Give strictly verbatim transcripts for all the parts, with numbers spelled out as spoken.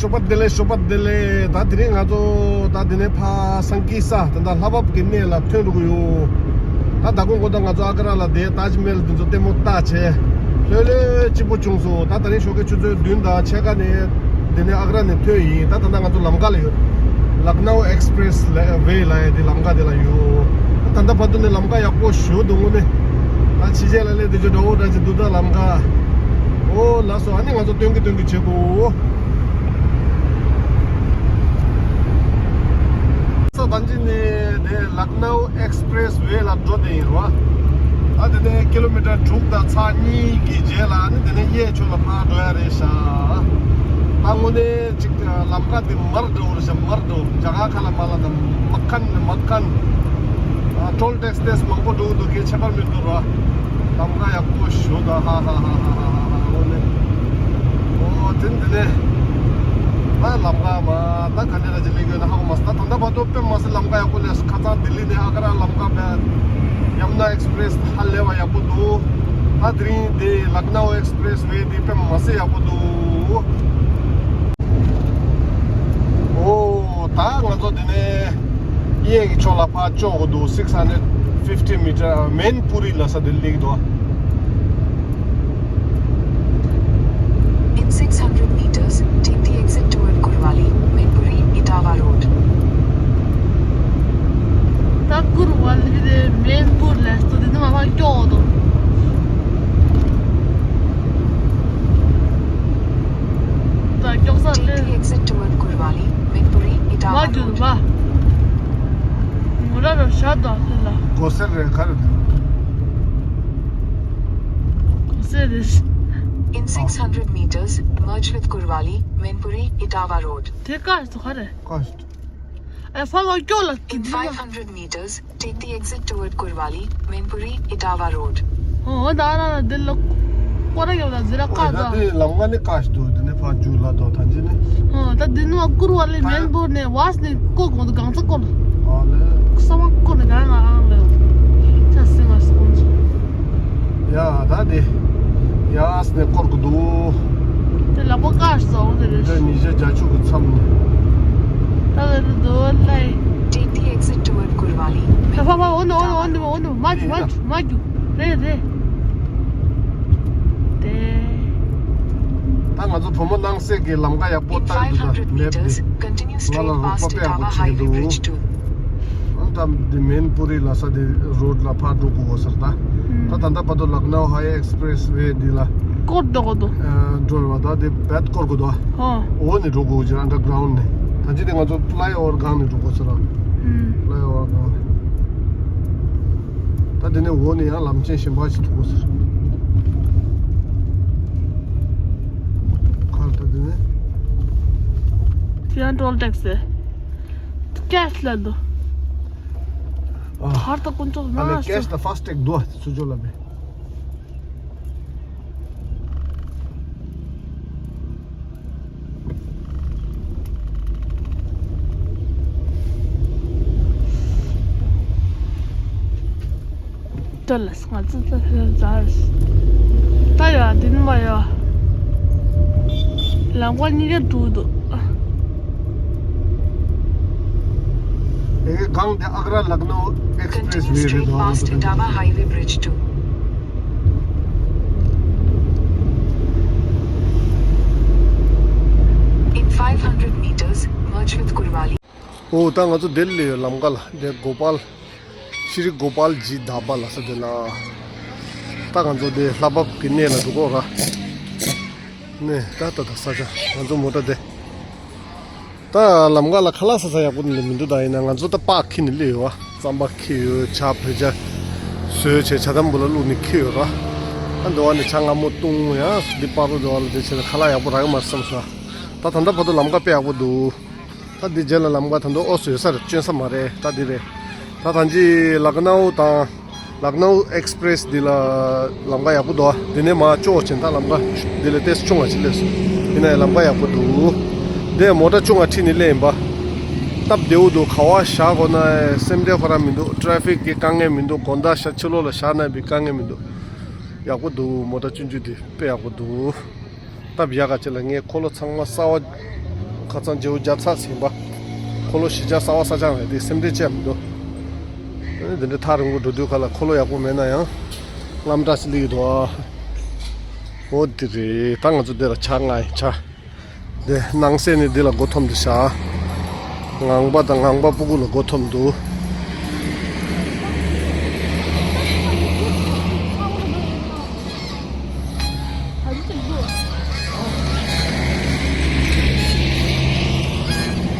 ཞོགས་པ་བདེ་ལེགས། ཞོགས་པ་བདེ་ལེགས། ད་དེ་རིང་ང་ཚོ་ད་དེ་ནས་ཕ་སང་ཀི་ས་ད་ད་ལྷ་བབས་ཀྱི་གནས་ལ་ཐོན་འགྲོ་གི་ཡོད། ད་ད་གོང་གོ་ད་ང་ཚོ་ཨ་ཀ་ར་ལ་བསྡད། ཏཱཇ་མེལ་དེ་ཚོ་ལྟད་མོ་ལྟ་བྱས། ལྷོད་ལྷོད་སྐྱིད་པོ་བྱུང་སོང་། ད་ད་རིང་ཞོགས་ཀའི་ཆུ་ཚོད་བདུན་དང་ཕྱེད་ཀ་ནས་དེ་ནས་ཨ་ཀ་ར་ནས་ཐོན་ཡིན། ད་ད་ད་ང་ཚོ་ལམ་ཁ་ལ་ཡོད། ལག་ནའུ་ཨེགས་པི་རེ་སི་ཝེ་ལ་ཡ་དེ་ལམ་ཁ་དེ་ལ་ཡོད། ད་ད་བར་དུ་ནས་ལམ་ཁ་ཡག་པོ་ཞེ་པོ་འདུག་དངོས་གནས། ད་ཕྱི་རྒྱལ་ལ་སླེབས་དུས་ཅི་འདྲ་བོ་འདྲ་ཅིག་འདུག་ད་ལམ་ཁ། ཨོ་ལགས་སོ། ཨ་ནི་ང་ཚོ་སྟོན་གི་སྟོན་གི་བྱེད་དགོས། ས་ད་ཅི་ནས་དེ་ལག་ནའུ་ཨེགས་པི་རེ་སི་ཝེ་ལ་འགྲོ་བསྡད་ཡིན་རོ། ཨ་དེ་ནས་ཀི་ལོ་མི་ཊར་དྲུག་དང་ཚེག་གཉིས་ཀྱི་རྗེས་ལ་ཨ་ནི་དེ་ནས་གཡས་ཕྱོགས་ལ་ཕར་འགྲོ་ཡ་རེད་ཤག་ད་དངོས་གནས་ཅིག་ལམ་ཁ་དེ་མར་འགྲོ་བ་རེད་ཤག་མར་འགྲོ། རྒྱ་གར་ཁ་ལ་མ་ལ་ན་མ་ཁན་མ་ཁན། ཊོལ་ཊེག་སི་ཏོག་ཙམ་མང་པོ་འགྲོ་གི་འདུག་གས། ཁྱད་པར་མི་འདུག་ར། ལམ་ཁ་ཡག་པོ་ཞེ་པོ་འདུག་ཧ་ཧ་ཧ་ཧ། འོ་ནི། ཨོ་དེ་འདི་ནས། ད་ལམ་ཁ་མ་ད་ག་འདྲ་ཅིག་སླེབས་ཡོད་ན་ཧ་གོ་མ་སོང་། ད་ད་ལྟ་བར་དུ་དཔེ་མ་སྲིད་ལམ་ཁ་ཡག་པོ་སླེབས་སོང་། ཁ་སང་ལྡི་ལི་ནས་ཨ་ཀ་ར་ལམ་ཁ་བས། ཡམ་ན་ཨེགས་པི་རེ་སི་ཧ་ལས་པ་ཡག་པོ་འདུག་ད་དེ་རིང་འདི་ལག་ནའུ་ཨེགས་པི་རེ་སི་ཝེ་འདི་དཔེ་མ་སྲིད་ཡག་པོ་འདུག་ཨོ། ད་ང་ཚོ་འདི་ནས་གཡས་ཀྱི་ཕྱོགས་ལ་ཕར་ལྕོག་གི་འདུག six hundred fifty meter Mainpuri ལ་ས་འདི་སླེབས་འདུག In six hundred meters, take the exit toward Kurvali, Mainpuri, Etawah Road. ད་ཀུར་ཝ་ལི་རེད། མེན་པུར་ལ་སོ་དེ་ནི་མ་ཕར་ལྕོག་འདུག་ད་ལྕོག་ས་Take the exit toward Kurvali, Mainpuri, Etawah Road. མ་རྒྱུག་མ། ངོ་ར་ར་ཤ་དང་དེ་ལ། གོ་སེར་རེད་ག་རེ་འདུག་གོ་སེར་རེད། In six hundred meters, merge with Kurvali, Mainpuri, Etawah Road. དེ་ཀ་སོ་ག་རེ། ཀ་སོ། ཨེ་ཕ་ལོ་ཀྱོ་ལ་ཀི། In five hundred meters, take the exit toward Kurvali, Mainpuri, Etawah Road. ཨོ་ད་ར་ར་འདི་ལ་ཀོ་ར་ཡོད་ལ་ཟི་ར་ཀ་ད། ད་དེ་ལམ་ཁ་ནི་ཀ་ཤི་འདུག་དེ་ནས་ཕར་རྒྱུག་ལ་འདུག་ད་ཅི་ནི། ཨོ་ད་འདི་ནི་ཀུར་ཝ་ལི་མེན་པུར་ནས་ཝ་སི་ནས་ཀོ་གོང་དུ་གང་ཚ་ཀོ་ལ། ཨ་ལེ། ས་མ་ཀོ་ནས་གང་ང་ཨང་ལེ། ཆ་སི་ང་སི་ཀོ་ནི། ཡ་ད་དེ། ཡ་སི་ནས་ཀོར་གོ་འདུག་དེ་ལ་པོ་ཀ་ཤི་ཟ་འོ་དེ་རེད། ཉི་ཤུ་བརྒྱད་ཅུ་གི་མཚམས་ནས། ད་ལ་རུ་འདུག་ལེ། Take the exit toward Kurvali. ཧ་ཧ་ཧ། འོ་ནོ་འོ་ནོ་འོ་ནོ་འོ་ནོ། མ་རྒྱུག་མ་རྒྱུག་མ་རྒྱུག་རེད་རེད། དེ། ད་ང་ཚོ་བུ་མོ་སྣང་སྲིད་ཀྱི་ལམ་ཁ་ཡག་པོ་In བཏགས་འདུག་ད five hundred མེབ་meters, འདི། continue ང་ལ་straight རོགས་པ་past དཔེ་ཡག་པོ Etawah བྱེད་ཀྱི་Highway འདུག Bridge two. ཨ་ད་འདི་མེན་པུ་རི་ལ་ས་དེ་རོ་ཌི་ལ་ཕར་འགྲོ་དགོས་ས་རེད་ད། ད་ད་ལྟ་བར་དུ་ལག་ནའོ་ཧའི་ཨེགས་པི་རེ་སི་ཝེ་འདི་ལ། སྐོར་འགྲོ་དགོས་འདུག་འགྲོ་རེད་བ། ད་དེ་བེད་སྐོར་དགོས་འདུག་ཧོ། འོ་ནས་འགྲོ་དགོས་ཀྱི་ཨན་ཌར་གྷ་རའུན་ནས། ད་ཅི་དེ་ང་ཚོ་ཕ་ལའི་ཨོ་ཝར་སྒང་ནས་འགྲོ་དགོས་ས་རེད། ཕ་ལའི་ཨོ་ཝར་སྒང་ནས། ད་དེ་ནས་འོ་ནས་ཡང་ལམ་ཆེན་གཞན་པ་ཞིག་འགྲོ་དགོས་ས་རེད། ཁར་ད་དེ་ནས། དེ་ཡང་ཊོལ་ཊེག་སི། ཀེཤ་ལ་འདུག་ཨ། ཧར་ད་ཀུན་ཚོགས་ཨ་ལེ་ན་ཀེཤ་དང་ཕཱས་ཊེག་འདུག་ཨ། ཚུར་ཕྱོགས་ལ་མེད། ཏོ་ལ་སྔ་ཙི་ཙི་ཙི་ཙར། ད་ཡ་དེ་ནི་མ་ཡ། ལམ་ཁ་གཉིས་ཀ་འགྲོ་འདུག་ཨེ་གང་དེ་ཨག་ར་ལག་ནོ་ཨེགས་པི་རེ་སི་Continue ཝེ་རེད་straight འདུག past Etawah Highway Bridge two. In five hundred meters, merge with Kurvali. ཨོ་ད་ང་ཚོ་ལྡི་ལི་ལམ་ཁ་ལ་དེ་གོ་པཱལ། ཤྲི་གོ་པཱལ་ཇི་དྷ་བ་ལ་ས་དེ་ལ། ད་ང་ཚོ་དེ་ལྷ་བབས་ཀྱི་གནས་ལ་འགྲོ་གོ་ར། ནས་ད་ད་ད་ས་ཆ་ང་ཚོ་མོ་ཊ་དེ། ད་ལམ་ཁ་ལ་ཁ་ལག་ཟ་ས་ཡག་པོ་འདི་མི་འདུག་ད་ཡིན་ན་ང་ཚོ་ད་པཱག་ཁྱེར་ནས་སླེབས་ཡོད་བ། རྩམ་པ་ཁྱེར་ཡོད། ཇ་བོད་ཇ་བཟོས་བྱས་ཇ་དམ་བུ་ལ་བླུགས་ནས་ཁྱེར་ཡོད་ར། ཨ་འདི་བ་ནས་ཇ་མངར་མོ་བཏུང་ཡང་འདི་པར་རོ་འདི་བ་ལ་དེ་བྱས་ན་ཁ་ལག་ཡག་པོ་རག་གི་མ་རེད་བསམ་སོང་། ད་ད་ལྟ་བར་དུ་ལམ་ཁ་དཔེ་ཡག་པོ་འདུག་ད་འདི་རྗེས་ལ་ལམ་ཁ་ད་དུང་ཨོ་བཟོས་ས་རེད། བསྐྱོན་ས་མ་རེད། ད་འདི་རེད། ད་ད་ཅི་ལག་ནའུ་དང་། ལག་ནའུ་ཨེགས་པི་རེ་སི་འདི་ལ་ལམ་ཁ་ཡག་པོ་འདུག་འདི་ནས་མར་ལྕོག་ཕྱིན་ད་ལམ་ཁ་འདི་ལ་ཏོག་ཙམ་ཆུང་བ་ཅིག་སླེབས་སོང་། ཡིན་ན་ཡང་ལམ་ཁ་ཡག་པོ་འདུག་འདི་མོ་ཊ་ཆུང་བ་ཁྲིད་ནས་སླེབས་ཡིན་པ། སྟབས་བདེ་པོ་འདུག་ག་བ་བཞག་དགོས་ན་སེམས་ཁྲལ་ཁོ་རང་མི་འདུག་ཊེ་ཕིག་གི་དཀའ་ངལ་མི་འདུག་དགོང་དག་ཤར་ཕྱི་ལོགས་ལ་བཞག་ན་པའི་དཀའ་ངལ་མི་འདུག་ཡག་པོ་འདུག་མོ་ཊ་ཆུང་ཆུང་འདི་དཔེ་ཡག་པོ་འདུག་སྟབས་ཡག་ག་ཅིག་ལ་ངས་འཁོར་ལོ་ཚང་མ་གསར་པ་ ཁ་སང་རྗེའུ་རྒྱ་ཚ་ཟིན་པ། འཁོར་ལོ་གཞིས་ཆགས་གསར་པ་གསར་རྐྱང་རེད་དེ་སེམས་ཁྲལ་བྱས་མི་འདུག་ཨ་ནི་འདི་འདྲའི་ཐག་རིང་པོ་འགྲོ་དུས་ཁ་ལ་འཁོར་ལོ་ཡག་པོ་མེད་ན་ཡང་། གླམ་གྲྭ་ཞིག་སླེབས་ཀྱི་འདུག་ཨ། འོ་འདི་རེད། ད་ང་ཚོ་འདི་ལ་ཇ་མངགས་ཡིན་ཇ། འདི་སྣང་གསལ་ནས་འདི་ལ་མགོ་འཐོམ་འདུག་ཤག་ངང་པ་དང་ངང་པ་སྤུ་གུ་ལ་མགོ་འཐོམ་འདུག་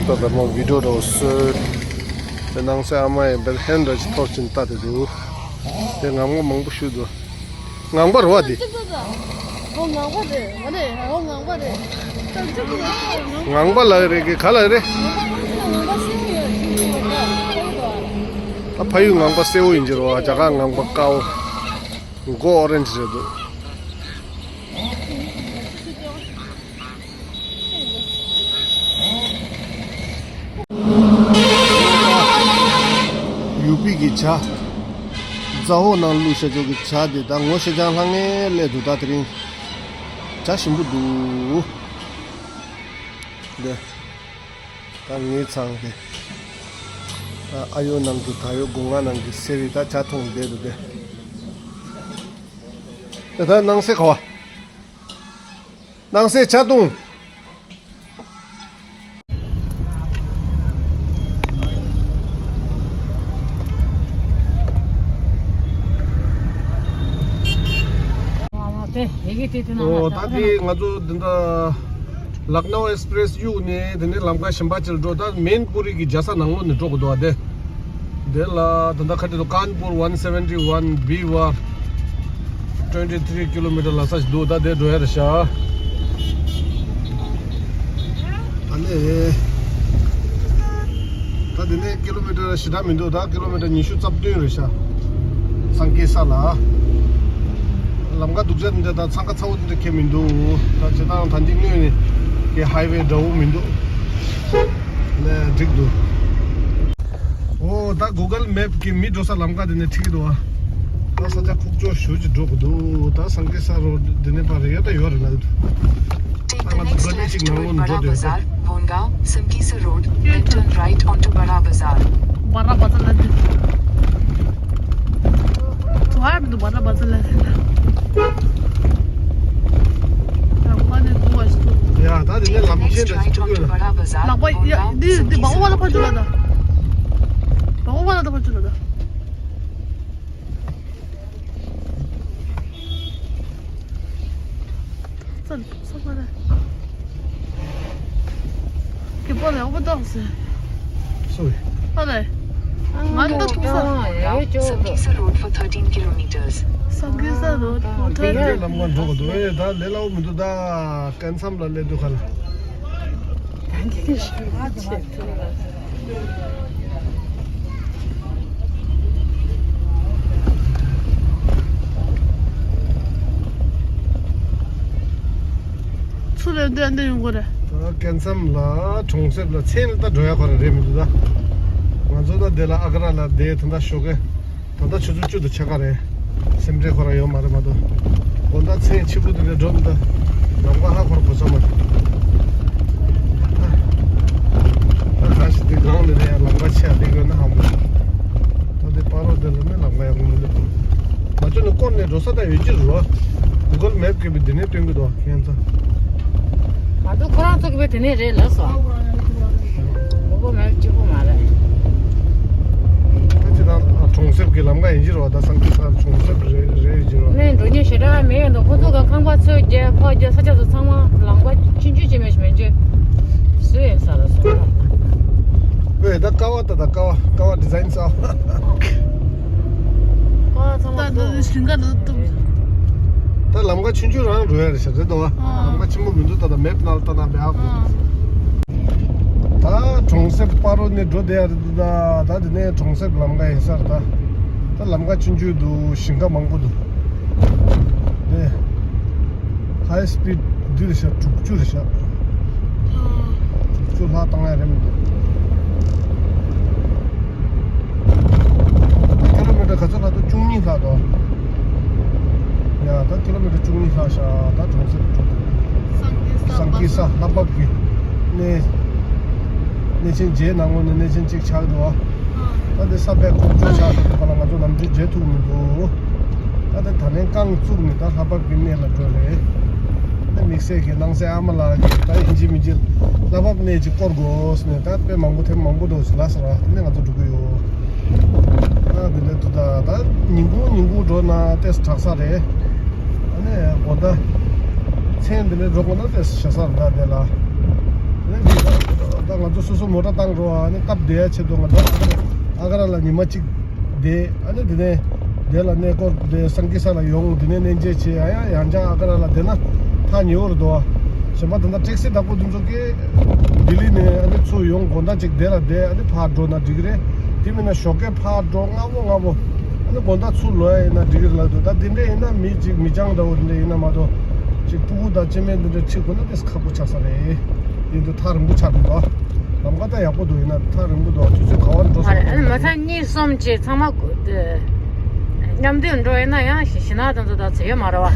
ད་ལྟ་མོ་བི་ཌིའོ་འདྲ་བོ་བཟོས། དེ་སྣང་གསལ་ཨ་མ་ཡིས་བེད་ཧེན་འདྲ་ཞིག་ཐོར་ཕྱིན་ལྟ་དེ་འདུག་དེ་ངང་པ་མང་པོ་ཞིག་འདུག་ངང་པ་རེད་བ་དེ། ཨོ་ངང་པ་རེད། ཨ་ནི་ཨོ་ངང་པ་རེད། ངང་པ་ལ་རེད་གི་ག་ལ་རེད། ད་ཕ་ཡུལ་ངང་པ་སེར་པོ་ཡིན་གྱི་རེད་བ། རྒྱ་གར་ངང་པ་དཀར་པོ། མགོ་ཨོ་རེན་ཇི་རེད་འདུག་ཡུ་པི་གི་ཇ། རྫ་འོག་ནང་བླུགས་བྱས་ཆོག་གི་ཇ་དེ་ད་ངོ་ཤེས་ཀྱང་ལྷང་ངེ་སླེབས་འདུག་ད་དེ་རིང་ཇ་ཞིམ་པོ་འདུག་འདི་ད་ངའི་ཚང་གི་ད་ཨ་ཡོ་ནང་གི་ད་ཡོ་སྒོ་ང་ནང་གི་སེ་རི་ད་ཇ་འཐུང་བསྡད་འདུག་དེ་ད་ད་སྣང་གསལ་ག་བ། སྣང་གསལ་ཇ་འཐུང་། ཨོ་ད་དེ་ང་ཚོ་འདི་འདྲ་ལག་ནའོ་ཨེགས་པི་རེ་སི་གཡུག་ནས་དེ་ནས་ལམ་ཁ་གཞན་པ་ཅིག་ལ་འགྲོ། ད་མེན་པུ་རི་གི་རྒྱལ་ས་ནང་ལོགས་ནས་འགྲོ་དགོས་འདུག་ཨ་དེ། དེ་ལ་ད་ལྟ་ཁ་ཐུག་ཏུ་ཀན་པུར་ཝན་སེ་ཝན་ཊི་ཝན་བི་ཝར་ཊུ་ཝེན་ཊི་ཐི་རི་ཀི་ལོ་མི་ཊར་ལ་ས་ཞིག་འདུག་ད་དེ་འགྲོ་ཡ་རེད་ཤག་ཨ་ནི། ད་དེ་ནས་ཀི་ལོ་མི་ཊར་ཞེ་དྲག་མི་འདུག་ད་ཀི་ལོ་མི་ཊར་ཉི་ཤུ་རྩ་བདུན་རེད་ཤག་སང་ཀེ་ས་ལ། ལམ་ཁ་སྡུག་ཅག་འདི་འདྲ་ད་འཚང་ཁ་ཚ་བོ་འདི་འདྲ་ཁྱེད་མི་འདུག་ད་བྱེད་སྟངས་ད་འདི་དངོས་ནས་ཀྱི་ཧའི་ཝེ་འདྲ་བོ་མི་འདུག་ལས་འགྲིག་འདུག་ཨོ་ད་གུ་གལ་མེབ་ཀྱི་མི་འགྲོ་ས་ལམ་ཁ་འདི་ནས་ཁྲིད་ཀྱི་འདུག་ཨ། ད་ས་ཆ་ཁུག་ཀྱོག་ཞེ་པོ་ཅིག་འགྲོ་དགོས་འདུག་ད་སང་ཀེ་ས་རོ་འདི་ནས་ཕར་རེད་ཡོད་ད་ཡོད་རེད་ལབ་ཀྱི་འདུག Take the next left toward Bada Bazar, Bhongaon, Samkisa Road, then turn right onto Bada Bazar. Bada Bazar la de. Tuar do Bada Bazar la de. Ramane duas tu. ཡ་ད་དེ་ནས་ལམ་ཆེན་འདྲ་ཞིག་ཐུག་ཡོད་ལ། Bada Bazar, Bhongaon, Samkisa Road. Baba wala pa jula da. Baba wala da pa jula da. Samkisa Road for thirteen kilometers. Samkisa Road for thirteen. ལམ་ཁ་འགྲོ་གི་འདུག་ཨེ་ད་ལས་སླ་བོ་མི་འདུག་ད་སྐལ་མཚམས་ལ་སླེབས་དུས་ཁ་ལ། ཚུར་ལ་འདི་འདི་ཡོང་གི་རེད། ད་སྐལ་མཚམས་ལ་གྲོང་གསེབ་ལ་མཚན་ལ་ད་འགྲོ་ཡ་ཁོ་ར་རེད་མི་འདུག་ད་ང་ཚོ་ད་འདི་ལ་ཨ་ག་ར་ལ་བསྡད་ད་ད་ཞོགས་ཀས། ད་ལྟ་ཆུ་ཚོད་བཅུ་དང་ཕྱེད་ཀ་རེད། སེམས་ཁྲལ་ཁོ་རང་ཡོད་མ་རེད་མ་གཏོགས། དགོང་དག་མཚན་ཕྱི་པོ་དེ་འདྲ་འགྲོ་མི་ད། ལམ་ཁ་ཧ་ཁོ་རང་གོ་ས་མ་རེད། ད་གང་ཞིག་དེ་སྒང་ལ་རེད་ཡ་ལམ་ཁ་ཆེ་ཡ་དེ་དགོས་ན་ཧ་མོ། ད་དེ་པ་རོ་དེ་ལ་ནི་ལམ་ཁ་ཡག་པོ་མི་འདུག་ང་ཚོ་ནི་སྐོར་ནས་འགྲོ་ས་ད་ཡོད་ཀྱི་རེད་བ། གུ་གལ་མེབ་གིས་བི་དེ་ནས་སྟོན་གི་འདུག་ཁྱེད་ཚོ། ང་ཚོ་ཁོ་རང་ཚོ་གི་བི་དེ་ནས་རེད་ལབ་སོང་། གུ་གལ་མེབ་གཅིག་པོ་མ་རེད། ད་ཅི་ད་གྲོང་གསེབ་ཀྱི་ལམ་ཁ་ཡིན་གྱི་རེད་བ། ད་སང་ཀི་ས་གྲོང་གསེབ་རེད་རེད་ཀྱི་རེད་བ། ནས་འགྲོ་མཁན་ཞེ་དྲག་མེད་ཡོད་འདུག་ཁོ་ཚོ་ག་ཁང་པ་ཚོས་རྒྱ་ཁོ་རྒྱ་ས་ཆ་ཚོ་ཚང་མ་ལམ་ཁ་ཆུང་ཆུང་ཅིག་མེད་ཞིག་མེད་ཅིག་བཟོས་ཡོད་ས་རེད་སོང་། ཨོའི་ད་ཀ་བ་ད་ད་ཀ་བ་ཀ་བ་ཌི་ཛའིན་ས། ད་ད་ཞིང་ཁ་ད་ད། ད་ལམ་ཁ་ཆུང་ཆུང་རང་འགྲོ་ཡ་རེད་ཤག་རེད་དོ། ལམ་ཁ་ཆེན་པོ་མི་འདུག་ད་ལྟ་མེབ་ནང་ལ་ལྟ་ན་བས་ཨ་ཁོ། ད་གྲོང་གསེབ་པ་རོ་ནས་འགྲོ་བསྡད་ཡ་རེད་འདུག་ད་ད་དེ་ནས་གྲོང་གསེབ་ལམ་ཁ་ཡིན་ས་རེད་ད། ད་ལམ་ཁ་ཆུང་ཆུང་འདུག་ཞིང་ཁ་མང་པོ་འདུག་དེ་ཧའི་སི་པིཌ་འདི་རེད་ཤག་དྲུག་ཅུ་རེད་ཤག་དྲུག་ཅུ་ལྷག་བཏང་ཡ་རེད་མི་འདུག་ད་ཀི་ལོ་མི་ཊར་ག་ཚོད་ལྷག་འདུག་བཅུ་གཉིས་ལྷག་འདུག་ཡ་ད་ཀི་ལོ་མི་ཊར་བཅུ་གཉིས་ལྷག་ཤག་ད་གྲོང་གསེབ་འགྲོ་འདུག་སང་ཀི་ས་ལྷག་པ་གི་གནས་གནས་ཆེན་བརྒྱད་ནང་ངོས་ནས་གནས་ཆེན་གཅིག་ཆགས་འདུག་ཨ། ད་དེ་ས་དཔལ་ཁོག་ཆོད་ཆགས་འདུག་པ་ལ་ང་ཚོ་ནམ་རྒྱུན་མཇལ་ཐུབ་མི་འདུག་ད་དེ་ད་ལན་རྐང་བཙུགས་ནས་ད་ལྷ་བབས་ཀྱི་གནས་ལ་འགྲོ་རེད། ད་དམིགས་བསལ་གྱི་སྣང་གསལ་ཨ་མ་ལགས་ཀྱིས་ད་ཡིན་གཅིག་མིན་གཅིག་ལྷ་བབས་གནས་ཅིག་སྐོར་དགོས་ཟེར་ནས་ད་དཔེ་མང་པོ་ཐེངས་མང་པོ་འདུག་ཟེར་ལབ་སོང་ར། དེ་ནས་ང་ཚོ་འགྲོ་གི་ཡོད། ཨ་འདི་འདྲ་འདུག་ད་ད་ཉིན་གུང་ཉིན་གུང་འགྲོ་ན་ཏོག་ཙམ་དྲག་ས་རེད། ཨ་ནི་དགོང་དག་མཚན་འདི་འདྲ་འགྲོ་དགོས་ན་ཏོག་ཙམ་ཞེ་ས་རེད་ད་དེ་ལ། ཨ་ནི་འདི་ད་ང་ཚོ་སོ་སོ་མོ་ཊ་བཏང་འགྲོ་ཨ་ནི་སྟབས་བདེ་ཡ་ཆེད་དུ་ང་ཚོ་ཨ་ག་ར་ལ་ཉི་མ་གཅིག་བསྡད། ཨ་ནི་དེ་ནས་དེ་ལ་གནས་སྐོར་དེ་སངས་རྒྱས་ས་ལ་ཡོང་། དེ་ནས་གནས་མཇལ་བྱས། ཨ་ཡང་ཡང་བསྐྱར་ཨ་ག་ར་ལ་བསྡད་ན་ཐག་ཉེ་བོ་རེད་དོ། གཞན་པ་ད་ལྟ་ཊེག་སི་བདག་པོ་དེ་ཚོ་གིས་ལྡི་ལི་ནས་ཨ་ནི་ཚུར་ཡོང་དགོང་དག་ཅིག་དེ་ལ་བསྡད། ཨ་ནི་ཕར་འགྲོ་ན་འགྲིག་གི་རེད། དེ་མིན་ན་ཞོགས་ཀས་ཕར་འགྲོ་སྔ་པོ་སྔ་པོ། ཨ་ནི་དགོང་དག་ཚུར་ལོག་ཡ་ཡིན་ན་འགྲིག་གི་རེད་ལབ་འདུག་ད་དེ་འདྲ་ཡིན་ན་མི་ཅིག་མི་རྐྱང་འདྲ་བོ་དེ་འདྲ་ཡིན་ན་མ་གཏོགས་ཅིག་སྤུ་གུ་དང་སྐྱེ་དམན་དེ་འདྲ་ཁྲིད་དགོས་ན་ཏོག་ཙམ་ཁག་པོ་ཆགས་ས་རེད། ཡིན་དུས་ཐག་རིང་པོ་ཆགས་འདུག་ཨ། ལམ་ཁ་ད་ཡག་པོ་འདུག་ཡིན་ན་ཐག་རིང་པོ་འདུག་ཨ། ཆུ་ཚོད་ག་བར་འགྲོ་ས་མ་རེད། ཨ་ནི་མི་ཚང་གཉིས་གསུམ་བཅས་ཚང་མ་མཉམ་དུ་འགྲོ་ཡིན་ན་ཡང་ཞི་ཞི་ན་དེ་ཚོ་ད་ཚེ་ཡོད་མ་རེད་བ།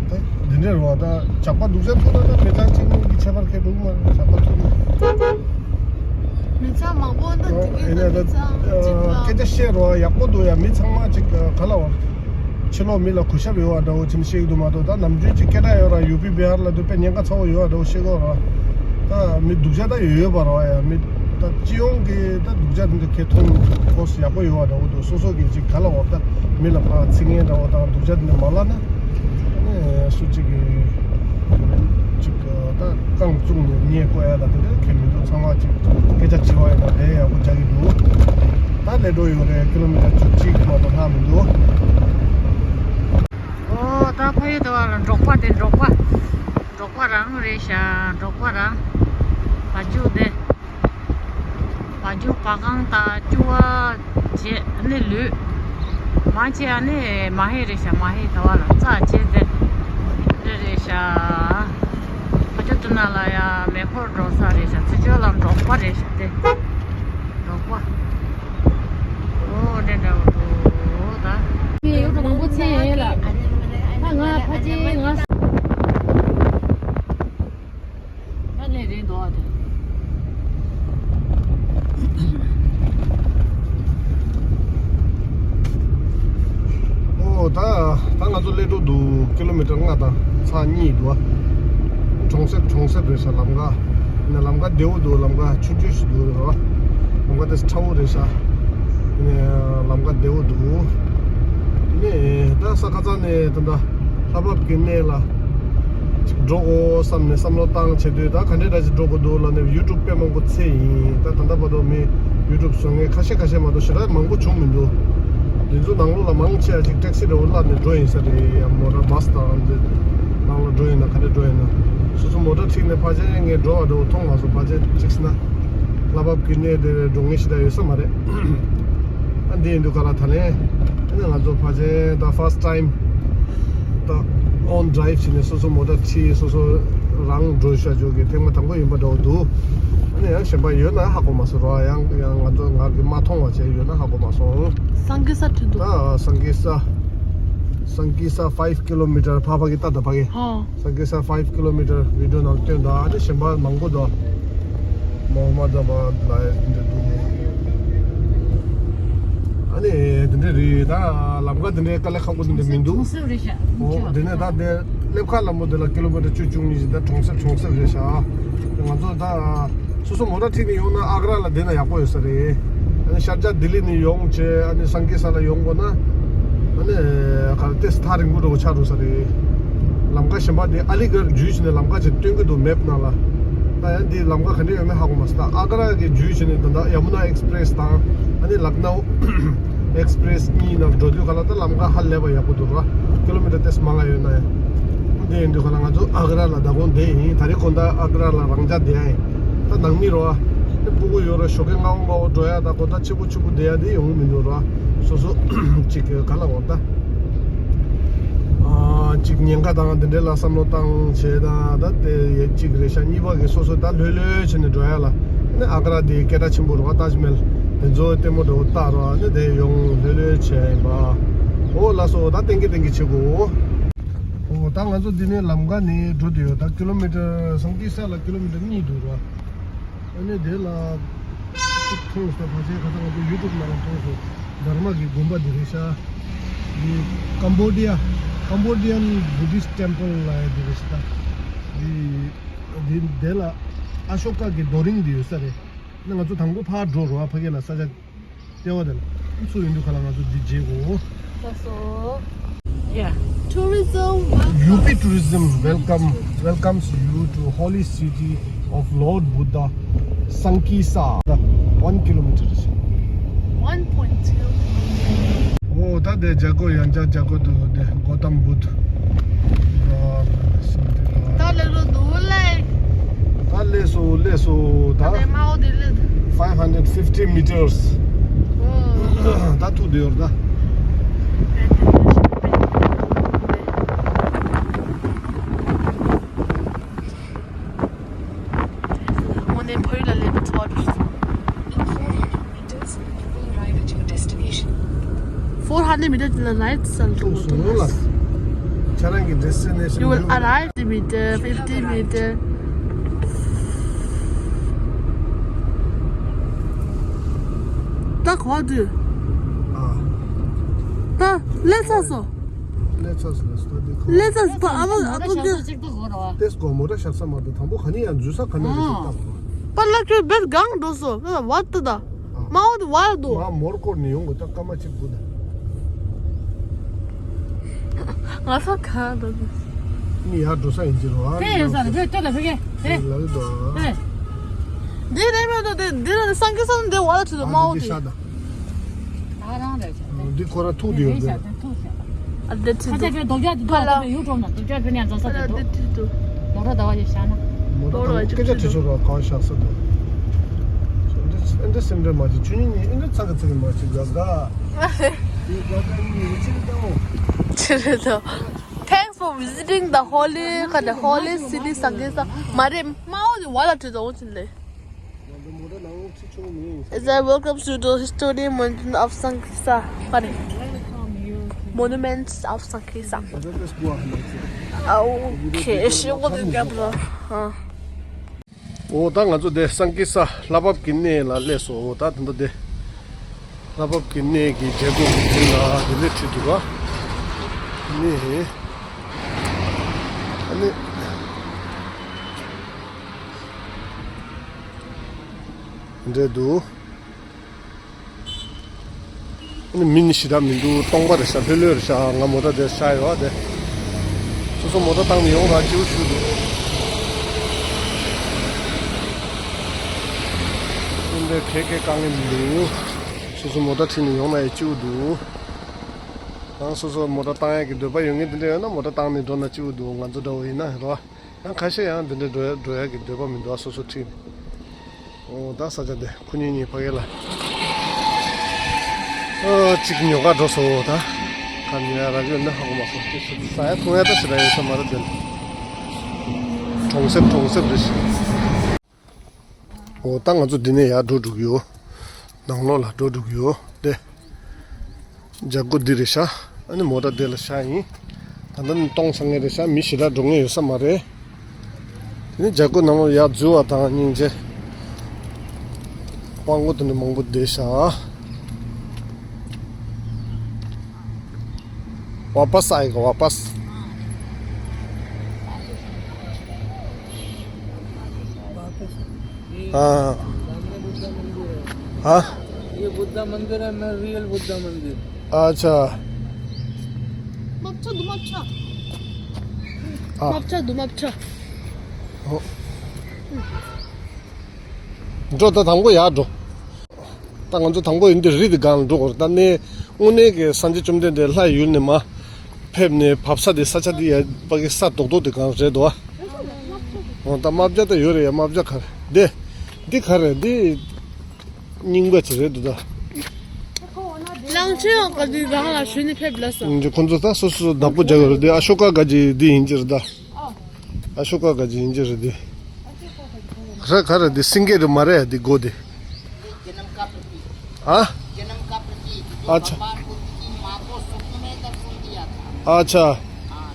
ད་འདི་འདྲ་རེད་བ། ད་ཇག་པ་སྡུག་ཅག་ཐུག་ན་ད་མི་ཚང་གཅིག་གཉིས་ཀྱི་ཁྱད་པར་ཁྱད་འགྲོ་གི་མ་རེད། ཇག་པ་ཐུག་ན། མི་ཚང་མང་པོ་འདུག་འདི་གའི་ད་མི་ཚང་གཅིག་ལ་སྐད་ཆ་བཤད་རོགས་ཡག་པོ་འདུག་ཡ། མི་ཚང་མ་ཅིག་ག་ལ་བ། ཕྱི་ལོགས་མི་ལ་གུས་ཞབས་ཡོད་བ་འདྲ་བོ་ཅིག་བཤད་ཀྱི་འདུག་མ་གཏོགས། ད་ནམ་རྒྱུན་ཅིག་སྐད་གྲགས་ཡོད་ར། ཡུ་པི་བི་ཧར་ལ་དུ་དཔེ་ཉེན་ཁ་ཚ་བོ་ཡོད་བ་འདྲ་བོ་བཤད་ཀྱི་ཡོད་ར། ད་མི་སྡུག་ཅག་ད་ཡོད་ཡོད་པ་ར་བ་ཡ། མི་ད་སྤྱི་ཡོངས་ཀྱི་ད་སྡུག་ཅག་དེ་འདྲ་ཁེ་མཐོང་ཁོངས་སུ་ཡག་པོ་ཡོད་བ་འདྲ་བོ་འདུག་སོ་སོ་གི་ཅིག་ག་ལ་བ། ད་མི་ལ་ཕར་ཚིག་ངན་འདྲ་བོ་དང་སྡུག་ཅག་དེ་འདྲ་མ་ལབ་ན། ཨ་ནི་སུ་གཅིག་གིས་ཅིག་ད་རྐང་བཙུགས་ནས་བརྙས་བཀོད་ཡ་ད་དེ་འདྲ་ཁེ་མི་འདུག་ཚང་མ་ཅིག་སྐད་ཆ་བྱེད་བ་ཡིན་ན་ལས་ཡག་པོ་རྒྱག་གི་འདུག་ད་ལས་འགྲོ་ཡོད་རེད། ཀི་ལོ་མི་ཊར་བཅུ་གཅིག་མ་གཏོགས་ལྷག་མི་འདུག་ཨོ་ད་ཕ་ཡུལ་དུ་བ་ལ་འབྲོག་པ་དེ་འབྲོག་པ། འབྲོག་པ་རང་རེད་ཤག་འབྲོག་པ་རང་། བ་ཕྱུགས་དེ། བ་ཕྱུགས་བ་གང་དང་ཕྱུ་པ་བྱས་ནི་ལུད། མ་བྱས་ནི་མ་ཧེ་རེད་ཤག་མ་ཧེ་དུ་བ་ལ་རྩྭ་བྱས་དེ། དེ་རེད་ཤག་བ་ཕྱུགས་དེ་ན་ལ་ཡ་མེ་འཁོར་འགྲོ་ས་རེད་ཤག་ཚུར་ཕྱོགས་ལ་འབྲོག་པ་རེད་ཤག་དེ། འབྲོག་པ། ཨོ་དེ་འདྲ་བོ་འདུག་ད། ངས་ཡོད་འགྲོ་མང་པོ་ཚེ་ཡིན་ལ། ད་ང་ཕ་ཆེ་ང་། ད་ལས་རེད་འདུག་ཨ་དེ། ཨོ་ད་ད་ང་ཚོ་སླེབས་འགྲོ་འདུག་ཀི་ལོ་མི་ཊར་ལྔ་དང་ཚེག་གཉིས་འདུག་ཨ། གྲོང་གསེབ་གྲོང་གསེབ་རེད་ཤག་ལམ་ཁ། ནས་ལམ་ཁ་བདེ་བོ་འདུག་ལམ་ཁ་ཆུང་ཆུང་ཞིག་འདུག་རེད་བ། ལམ་ཁ་དེ་ཁྲ་བོ་རེད་ཤག་ནས་ལམ་ཁ་བདེ་བོ་འདུག་ནས་ད་ས་ཁ་ཚང་ནས་ད་ལྟ་ལྷ་བབས་ཀྱི་གནས་ལ་ཅིག་འགྲོ་དགོས་བསམ་ནས་བསམ་བློ་བཏང་བྱེད་དུས་ད་ག་འདྲས་འདྲ་ཅིག་འགྲོ་དགོས་འདུག་ལབ་ནས་ཡུ་ཊུབ་དཔེ་མང་པོ་འཚོལ་ཡིན། ད་ད་ལྟ་བར་དུ་མི་ཡུ་ཊུབ་བཟོ་མཁན་ཁ་ཤས་ཁ་ཤས་མ་གཏོགས་ཞེ་དྲག་མང་པོ་བྱུང་མི་འདུག་དེ་ཚོ་ནང་ལོགས་ལ་མང་ཆེ་བ་ཅིག་ཊེག་སི་འདྲ་བོ་གླ་ནས་འགྲོ་ཡིན་ས་རེད། ཡང་མོ་ཊ་བྷ་སི་དང་འདི་ནང་ལ་འགྲོ་ཡིན་ན་ག་འདྲས་འགྲོ་ཡིན་ན། སོ་སོ་མོ་ཊ་ཁྲིད་ནས་ཕལ་ཆེར་ངས་འགྲོ་བ་འདྲ་བོ་མཐོང་མ་སོང་། ཕལ་ཆེར་གཅིག་ཟེར་ན། ལྷ་བབས་ཀྱི་གནས་དེར་འགྲོ་མཁན་ཞེ་དྲག་ཡོད་ས་མ་རེད། ཨ་འདི་ཡིན་དུས་ག་ལ་ད་ལན་ཨ་ནི་ང་ཚོ་ཕལ་ཆེར་ད་ཕར་སི་ཊི་ཊའིམ་ད་ཨོན་ཌི་རའིབ་བྱས་ནས་སོ་སོ་མོ་ཊ་ཁྲིད་སོ་སོ་རང་འགྲོ་ཤག་ཅོག་གི་ཐེངས་མ་དང་པོ་ཡིན་པ་འདྲ་བོ་འདུག་ཨ་ནི་ཡང་གཞན་པ་ཡོད་ན་ཧ་གོ་མ་སོང་ར། ཡང་ཡང་ང་ཚོ་ང་གིས་མ་མཐོང་བ་བྱས་ཡོད་ན་ཧ་གོ་མ་སོང་། སངས་རྒྱས་ས་ཁྲིད་འདུག་ད་སངས་རྒྱས་ས་སངས་རྒྱས་ས་ཕའིབ་ཀི་ལོ་མི་ཊར་ཕ་ཕ་གི་ཏ་ད་ཕ་གི་ཧོ། སངས་རྒྱས་ས་ཕའིབ་ཀི་ལོ་མི་ཊར་བི་ཌི་ཡོ་ནང་སྟོན་དང་། ཨ་ནི་གཞན་པ་མང་པོ་འདུག་མོ་ཧམ་མད་ཨ་བྷ་དི་ལ་འདི་འདུག་ཨ་ནི་འདི་འདྲ་རེད། ད་ལམ་ཁ་འདི་འདྲའི་དཀའ་ལས་ཁག་པོ་འདི་འདྲ་མི་འདུག་གྲོང་གསེབ་རེད་ཤག་ཨོ་འདི་ནས་ད་འདི་སླེབས་ཁ་ལམ་བུ་འདི་ལ་ཀི་ལོ་མི་ཊར་བཅུ་བཅུ་གཉིས་ཤིག་ད་གྲོང་གསེབ་གྲོང་གསེབ་རེད་ཤག་ང་ཚོ་ད། སོ་སོ་མོ་ཊ་ཁྲིད་ནས་ཡོང་ན་ཨ་ག་ར་ལ་བསྡད་ན་ཡག་པོ་ཡོད་ས་རེད། ཨ་ནི་ཤར་རྒྱག་ལྡི་ལི་ནས་ཡོང་བྱས་ཨ་ནི་སངས་རྒྱས་ས་ལ་ཡོང་དགོས་ན། ཨ་ནི་ག་རེ་ཏོག་ཙམ་ཐག་རིང་པོ་འདྲ་བོ་ཆགས་འགྲོ་ས་རེད། ལམ་ཁ་གཞན་པ་དེ་ཨ་ལི་གྷར་བརྒྱུད་བྱས་ནས་ལམ་ཁ་ཅིག་སྟོན་གྱི་འདུག་མེབ་ནང་ལ། ད་ཡང་འདི་ལམ་ཁ་ག་འདྲ་ཡོད་མེད་ཧ་གོ་མ་སོང་། ད་ཨ་ག་ར་གི་བརྒྱུད་བྱས་ནས་ད་ལྟ་ཡ་མུ་ན་ཨེག་སི་པི་རེ་སི་དང་ཨ་ནི་ལག་ནའུ་ཨེག་སི་པི་རེ་སི་གཉིས་ནང་འགྲོ་དུས་ག་ལ་ད་ལམ་ཁ་ཧ་ལས་པ་ཡག་པོ་འདུག་ར། ཀི་ལོ་མི་ཊར་ཏོག་ཙམ་མང་ང་ཡོད་ན་ཡང་། འདི་ཡིན་དུས་ག་ལ་ང་ཚོ་ཨ་ག་ར་ལ་ད་དགོང་བསྡད་ཡིན། ད་རེས་དགོང་དག་ཨ་ག་ར་ལ་རང་འཇགས་བསྡད་ཡ་ཡིན། ད་ནང་མི་རོ་ཨ། ཨེ་སྤུ་གུ་ཡོད་ར་ཞོགས་ཀས་སྔ་བོ་སྔ་བོ་འགྲོ་ཡ་ད་དགོང་དག་ཕྱི་པོ་ཕྱི་པོ་བསྡད་ཡ་འདི་ཡོང་གི་མི་འདུག་ར། སོ་སོ་གཅིག་གི་ག་ལ་འོ་ད། ཨ་གཅིག་ཉེན་ཁ་དང་འདི་འདྲའི་ལ་བསམ་བློ་བཏང་བྱས་དང་ད་དེ་ཡ་གཅིག་རེད་ཤག་གཉིས་པ་གི་སོ་སོ་ད་ལྷོད་ལྷོད་བྱས་ནས་འགྲོ་ཡ་ལ། ཨ་ནི་ཨ་ག་ར་དེ་སྐད་གྲགས་ཆེན་པོ་རེད་བ། ཏཱཇ་མལ་དེ་ཚོ་ལྟད་མོ་འདྲ་བོ་ལྟ་རོགས། ཨ་ནི་དེ་ཡོང་ལྷོད་ལྷོད་བྱས་ཡིན་པ། འོ་ལགས་སོ། ད་ཏན་གི་ཏན་གི་བྱེད་དགོས། འོ་ད་ ད་ང་ཚོ་འདི་ནས་ལམ་ཁ་ནས་འགྲོ་བསྡད་ཡོད། ད་ཀི་ལོ་མི་ཊར་སང་ཀི་ས་ལ་ཀི་ལོ་མི་ཊར་གཉིས་འདུག་ར། ཨ་ནི་དེ་ལ་ཅིག་མཐོང་སོང་། ད་ཕལ་ཆེར་ཁ་སང་ང་ཚོ་ཡུ་ཊུབ་ནང་མཐོང་སོང་། དྷརྨ་གི་དགོན་པ་འདི་རེད་ཤག་འདི་ཀམ་བོ་ཌི་ཡ། Cambodian Buddhist Temple ལབ་ཡ་འདི་རེད་ཤག་ད་འདི་འདི་དེ་ལ་ཨ་ཤོ་ཀ་གི་རྡོ་རིང་འདི་ཡོད་ས་རེད། ན་ང་ཚོ་དང་པོ་ཕར་འགྲོ་རོགས། ཨ་ཕ་གི་ལ་ས་ཆ་ལྟེ་བ་དེ་ལ་ཚུར་ཡོང་དུས་ཁ་ལ་ང་ཚོ་འདི་མཇལ་དགོས། ལགས་སོ། Yeah. Tourism. Welcome. U P tourism welcome welcomes you to holy city of Lord Buddha, Sankesa, one kilometer. One point two. ཨོ་ད་དེ་རྒྱ་སྒོ་ཡང་བསྐྱར་རྒྱ་སྒོ་འདུག་དེ་གོ་ཏམ་བུད། ད་ལེ་རུ་འདུག་ལེ། ད་ལེ་སོ་ལེ་སོ་ད། ད་དེ་མའོ་དེ་ལེ། Five hundred fifty meters. ཨོ། ད་ཐུག་དེ་ཡོར་ད། དངོས་གནས་ཕ་ཡུལ་ལ་སླེབས་པའི་ཚོར། Four hundred meters to the right, sir. ཁྱེད་རང་གི་destination. You will arrive fifty meter, fifty meter. ད་ག་པར་འགྲོ། ཨ། ད་སླེབས་ཚར་སོང་། སླེབས་ཚར་སོང་། སླེབས་ཚར་སོང་། ཨ་མ་ཨ་ཁུ་ཅི། ཏེས་གོ་མོ་ཊ་ཤར་ས་མ་གཏོགས་དང་པོ་ག་ནས་ཡང་འཛུལ་ས་ག་ནས་མི་འདུག་ད་གོ། པ་ལ་ཁྱོད་བེད་གང་འགྲོ་སོང་། བ་ད་ད། མ་འོ་དུ་བ་ལ་འདུག་མ་མོར་སྐོར་ནས་ཡོང་དགོས། ད་སྐར་མ་གཅིག་དགུ་ད། ང་ས་ག་འགྲོ་འདུག་མི་ཡར་འགྲོ་ས་ཡིན་གྱི་རོ། ཨ་དེ་ཡིན་ས་རེད། བེད་སྟོད་ལ་བེད་གེ་དེ་ལ་རེད་དོ། དེ་འདི་རེད་མེད་དོ། དེ་འདི་ལ་སང་ཀི་སང་འདི་བ་ལ་ཁྱོད་མ་འོ་དུ། ད་རང་རེད། འདི་ཁོ་ར་ཐུག་དེ་ཡོད་དེ། ཨ་དེ་ཁ་ཆེ་ཁྱོད་རྡོ་རྒྱག་དེ་ཐུག་ཡོད་འགྲོ་ན་རྡོ་རྒྱག་དེ་ནས་འཛོམས་ས་དེ་འདུག་མོ་ཊ་ཟླ་བ་ཞིག་བཞག་ན། མོ་ཊ་དང་སྐད་ཆ་དྲི་ཆོག་ར་གང་བཞག་ས་འདུག་ཨེ་འདྲ་སེམས་ཁྲལ་མ་བྱེད། ཆུ་ཉིན་ཉིན་ཨེ་འདྲ་ཚ་གི་ཚ་གི་མ་བྱེད་ག་ག་དེ་ག་ག་ཉིན་ཡིན་ཕྱིར་ལྟ་འོ། ཕྱིར་ལྟ། Thanks for visiting the holy, ག་ནས་holy city Sankesa. མ་རེད། མ་འོ་དེ་བ་ལ་དྲི་ཙང་འོ་ཅི་ལེ། As I welcome you to the historic monument of Sankesa. Pardon. Monuments of Sankesa. Okay, she will get the. ཨོ་ད་ང་ཚོ་དེ་སང་ཀི་ས་ལྷ་བབས་ཀྱི་གནས་ལ་སླེབས་སོང་། ཨོ་ད་དེ་འདྲ་དེ་ལྷ་བབས་ཀྱི་གནས་ཀྱི་རྒྱལ་སྒོ་གི་མདུན་ལ་དེ་འདྲ་ཁྲིད་འདུག་ག་ནི། ཨ་ནི། འདྲེ་འདུག་ཨ་ནི་མི་ནི་ཞེ་དྲག་མི་འདུག་སྟོང་པ་རེད་ཤག་ལྷོད་ལྷོད་རེད་ཤག་ང་མོ་ཊ་དེར་བཞག་ཡོད་དེ། སོ་སོ་མོ་ཊ་བཏང་ནས་ཡོང་ར་སྐྱིད་པོ་ཞིག་འདུག་ཨ་ནི་གད་གད་བཀག་མཁན་མི་འདུག་སོ་སོ་མོ་ཊ་ཁྲིད་ནས་ཡོང་ན་ཡང་སྐྱིད་པོ་འདུག་ཡང་སོ་སོ་མོ་ཊ་བཏང་ཡག་གི་འདོད་པ་ཡོད་མཁན་དེ་འདྲ་ཡོད་ན་མོ་ཊ་བཏང་ནས་འགྲོ་ན་སྐྱིད་པོ་འདུག་ང་ཚོ་འདྲ་བོ་ཡིན་ན་རེད་བ། ཡང་ཁ་ཤས་ཡང་འདི་འདྲ་འགྲོ་ཡ་འགྲོ་ཡ་གི་འདོད་པ་མི་འདུག་ཨ་སོ་སོ་ཁྲིད་ནས། ཨོ་ད་ས་ཆ་འདི་ཁོ་གཉིས་གཉིས་ཕ་གི་ལ། ཨོ་གཅིག་ཉོ་ག་འགྲོ་སོང་ད། ཁ་ཉོ་ཡ་རག་གི་ཡོད་ན་ཧ་གོ་མ་སོང་། ཁྱེད་ཚོ་ཟ་ཡ་འཐུང་ཡ་ད་ཞེ་དྲག་ཡོད་ས་མ་རེད་དེ། གྲོང་གསེབ་གྲོང་གསེབ་རེད་ཤག་ཨོ་ད་ང་ཚོ་འདི་ནས་ཡར་འགྲོ་འགྲོ་གི་ཡོད། ནང་ལོགས་ལ་འགྲོ་འགྲོ་གི་ཡོད་དེ། རྒྱ་སྒོ་འདི་རེད་ཤག་ཨ་ནི་མོ་ཊ་འདི་ལ་བཞག་ཡིན། ད་ལྟ་ནི་སྟོང་ཚང་མཁན་རེད་ཤག་མི་ཞེ་དྲག་འགྲོ་མཁན་ཡོད་ས་མ་རེད། དེ་ནི་རྒྱ་སྒོ་ནང་ལ་ཡར་འཛུལ་བ་དང་སྙིང་རྗེ། སྤང་སྒོ་དེ་འདྲ་མང་པོ་བསྡད་ཤག वापस आएगा वापस। हाँ। हाँ। ये बुद्धा मंदिर है, मैं रियल बुद्धा मंदिर। अच्छा। 아. 어. འགྲོ་ད་དང་པོ་ཡར་འགྲོ། ད་ང་ཚོ་དང་པོ་ཡིན་དུས་རི་དེ་སྒང་ལ་འགྲོ་དགོས་རེད། ད་ནས་དངོས་གནས་ཀྱི་སངས་རྒྱས་བཅོམ་ལྡན་འདས་ལྷ་ཡུལ་ནས་མར་ཕེབས་ནས་བབས་ས་དེ་ས་ཆ་དེ་ཡ་ཕ་གི་ས་རྡོག་རྡོག་དེ་སྒང་རེད་དོ། འོ་ད་རྨ་བྱ་ད་ཡོད་རེད་ཡ། རྨ་བྱ་ག་རེ་འདི་འདི་ག་རེ་འདི་རྙིང་པ་ཅིག་རེད་འདུག་ད། གླང་ཆེན་ག་དུས་སྒང་ལ་ཞོན་ནས་ཕེབས་ལ་སོང་། ཁོ་ཚོ་ད་སོ་སོ་བདག་པོ་རྒྱག་གི་རེད། འདི་ཨ་ཤོ་ཀ་ག་ཅིག་འདི་ཡིན་གྱི་རེད་ད། ཨ་ཤོ་ཀ་ག་ཅིག་ཡིན་གྱི་རེད་དེ། ག་རེ་ག་རེ་དེ་སེང་གེ་རེད་མ་རེད་དེ་སྒོ་དེ། हाँ। अच्छा। अच्छा। हाँ।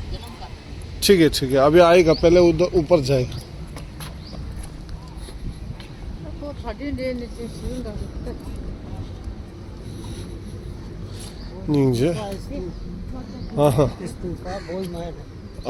ठीक है, ठीक है, अभी आएगा, पहले उधर ऊपर जाएगा। नीचे। हाँ, हाँ।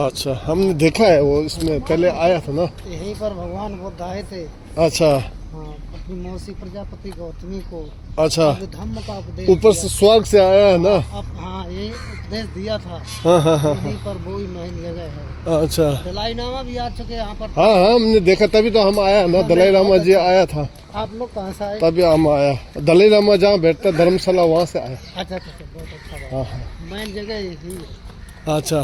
अच्छा, हमने देखा है वो, इसमें पहले आया था ना। यहीं पर भगवान बुद्ध आए थे। अच्छा। हाँ, अपनी मौसी प्रजापति गौतमी को अच्छा। धम्म का उपदेश ऊपर से दिया। स्वर्ग से आया है ना? अब, हाँ, ये उपदेश दिया था। हाँ, हाँ, हाँ, हाँ। यहीं पर वो ही महल जगह है। अच्छा। दलाई लामा भी आ चुके हैं यहाँ पर। हाँ, हाँ, हमने देखा, तभी तो हम आया ना, अच्छा, दलाई लामा जी आया था। आप लोग कहाँ से आए? तभी हम आया। दलाई लामा जहाँ बैठता धर्मशाला, वहाँ से आया। अच्छा, अच्छा, अच्छा, बहुत अच्छा बात। हाँ, हाँ। महल जगह यही है। अच्छा।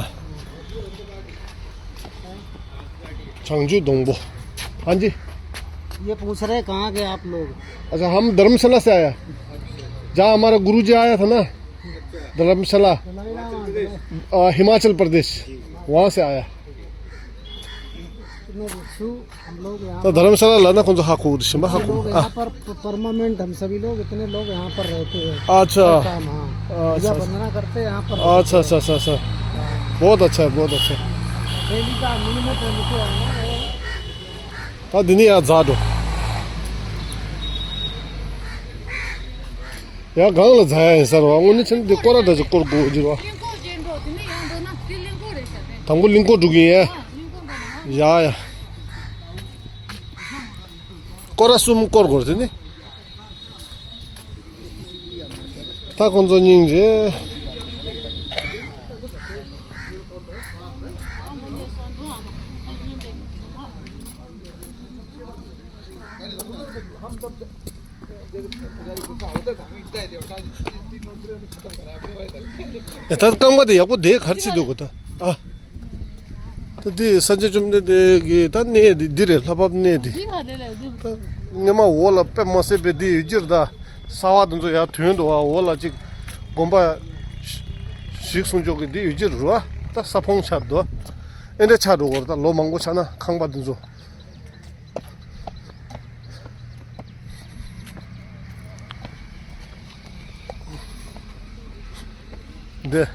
छांगजू दोंगबो। हाँ जी। ये पूछ रहे कहाँ के आप लोग? अच्छा, हम धर्मशाला से आया, जहाँ हमारा गुरुजी आया था ना, धर्मशाला, अ, हिमाचल प्रदेश, वहाँ से आया। तो धर्मशाला लाना कौन सा हाकू, हम सभी लोग यहाँ पर परमानेंट, हम सभी लोग, इतने लोग यहाँ पर रहते हैं। अच्छा। हर टाइम, हाँ। अच्छा, पूजा वंदना करते हैं यहाँ पर। अच्छा, अच्छा, अच्छा, अच्छा। बहुत अच्छा है, बहुत अच्छा है। डेली का मिनिमम है, मुझे आना है। ད་འདི་ནས་ཡར་འཛེགས་འགྲོ། ཡར་སྒང་ལ་འཛེགས་ཡ་ཡིན་ས་རེད་བ། དངོས་གནས་བྱས་ན་འདི་སྐོར་ར་འདྲ་ཅིག་སྐོར་དགོས་ཀྱི་རེད་བ། གླིང་སྐོར་བྱེད་འགྲོ། དེ་ནས་ཡར་འགྲོ་ན་དེ་གླིང་སྐོར་རེད་ཤག་དེ། དང་པོ་གླིང་སྐོར་འགྲོ་གི་ཡིན་ཡ། ཨ། གླིང་སྐོར་འགྲོ་ན། ཡ་ཡ། སྐོར་ར་གསུམ་སྐོར་དགོས་རེད་དེ་ནི། ད་ཁོང་ཚོ་སྙིང་རྗེ། ད་རྐང་པ་དེ་ཡག་པོ་བསྡད། ག་རེ་བྱེད་འདུག་གོ་ད། ཨ། ད་འདི་སངས་རྒྱས་བཅོམ་ལྡན་འདས་ཀྱི་ད་གནས་འདི་འདི་རེད། ལྷ་བབས་གནས་འདི། འདི་ག་རེ་རེད་འདི། ད་སྔོན་མ་འོག་ལ་དཔེ་མ་སྲིད་པའི་འདི་ཡོད་ཀྱི་རེད་ད། གསར་པ་འདི་ཚོ་ཡར་ཐོན་འདུག་བ། འོག་ལ་ཅིག་དགོན་པ་ཞིག་གསུང་ཆོག་གི་འདི་ཡོད་ཀྱི་རེད་བ། ད་ས་ཕུང་ཆགས་འདུག་ཨེ་འདྲ་ཆགས་འགྲོ་གི་རེད་ད། ལོ་མང་པོ་ཆགས་ན་ཁང་པ་འདི་ཚོ། འདི།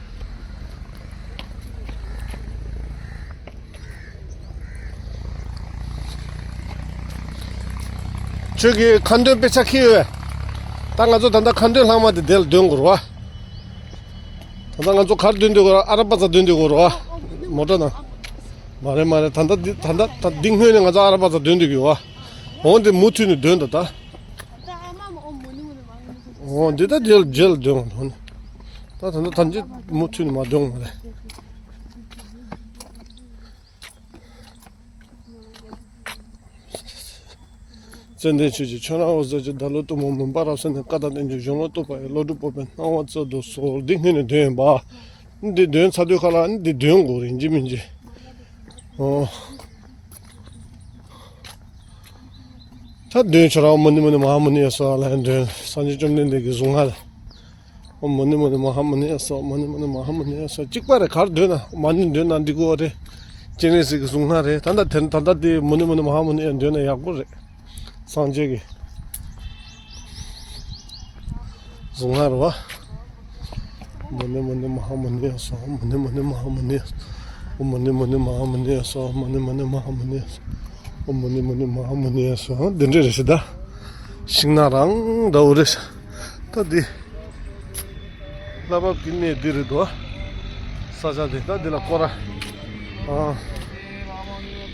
ཁྱོད་ཀྱིས་ཁ་འདོན་དཔེ་ཆ་ཁྱེར་ཡོད། ད་ང་ཚོ་ད་ལྟ་ཁ་འདོན་ལྷག་མ་དེ་དེ་ལ་འདོན་དགོས་རེད་བ། ད་ལྟ་ང་ཚོ་ག་རེ་འདོན་སྡོད་དགོས་རེད། ཨ་ར་པ་ཙ་འདོན་སྡོད་དགོས་རེད་བ། མོ་ཊ་ནང་། མ་རེད་མ་རེད། ད་ལྟ་འདི་ད་ལྟ་ད་འདི་སྔོན་ནས་ང་ཚོ་ཨ་ར་པ་ཙ་འདོན་སྡོད་ཀྱི་ཡོད་བ། འོང་དེ་མུ་མཐུད་ནས་འདོན་ད་ད། འོ་འདི་ད་རྗེས་རྗེས་ལ་འདོན་འོང་ད། ད་ད་ད་འདི་མུ་མཐུད་ནས་མ་འདོན་འོང་རེད། ཙནྡན་ཆོས་ཀྱི་ཁྱོད་རང་འོད་ཟེར་གྱིས། བདག་བློ་གཏུམ་མོ་མུན་པ་རབ་བསལ་ནས། བཀའ་དང་བསྟན་བཅོས་གཞུང་ལུགས་རྟོགས་པ་ཡི། བློ་གྲོས་སྤོབས་པའི་སྣང་བ་སྩལ་དུ་གསོལ། འདི་སྔོན་ནས་འདོན་ཡིན་པ། འདི་འདོན་ཚར་དུས་ཁ་ལ་འདི་འདོན་དགོས་རེད། ཡིན་གཅིག་མིན་གཅིག་ཨོ། ད་འདོན་ཁྱོད་རང་མུ་ནི་མུ་ནི་མ་ཧཱ་མུ་ནི་ཡ་སྭཱ་ཧཱ་ལ་འདོན། སངས་རྒྱས་བཅོམ་ལྡན་འདས་ཀྱི་གཟུངས་སྔགས། ཨོཾ་མུ་ནི་མུ་ནི་མ་ཧཱ་མུ་ནི་ཡ་སྭཱ་ཧཱ། མུ་ནི་མུ་ནི་མ་ཧཱ་མུ་ནི་ཡ་སྭཱ་ཧཱ། གཅིག་པ་རེད། ག་རེ་འདོན་ན་མ་ཎི་འདོན་ན་འགྲིག་གི་རེད། སྤྱན་རས་གཟིགས་ཀྱི་གཟུངས་སྔགས་རེད། ད་ལྟ་དེ་ད་ལྟ་དེ་མུ་ནི་མུ་ནི་མ་ཧཱ་མུ་ནི་ཡ་འདོན་ན་ཡག་པོ་རེད། སངས་རྒྱས་ཀྱི་གཟུངས་སྔགས་རེད་བ། མུ་ནི་མུ་ནི་མ་ཧཱ་མུ་ནི་ཡ་སྭཱ་ཧཱ། མུ་ནི་མུ་ནི་མ་ཧཱ་མུ་ནི་ཡ་སྭཱ་ཧཱ། ཨོཾ་མུ་ནི་མུ་ནི་མ་ཧཱ་མུ་ནི་ཡ་སྭཱ་ཧཱ། མུ་ནི་མུ་ནི་མ་ཧཱ་མུ་ནི་ཡ་སྭཱ་ཧཱ། ཨོཾ་མུ་ནི་མུ་ནི་མ་ཧཱ་མུ་ནི་ཡ་སྭཱ་ཧཱ། འདི་འདྲ་རེད་ཤག་ད། ཤིང་ནགས་རང་འདྲ་བོ་རེད་ཤག་ད་འདི། ལྷ་བབས་ཀྱི་གནས་འདི་རེད་དོ། ས་ཆ་འདི་ད་འདི་ལ་སྐོར་ར། ཨ།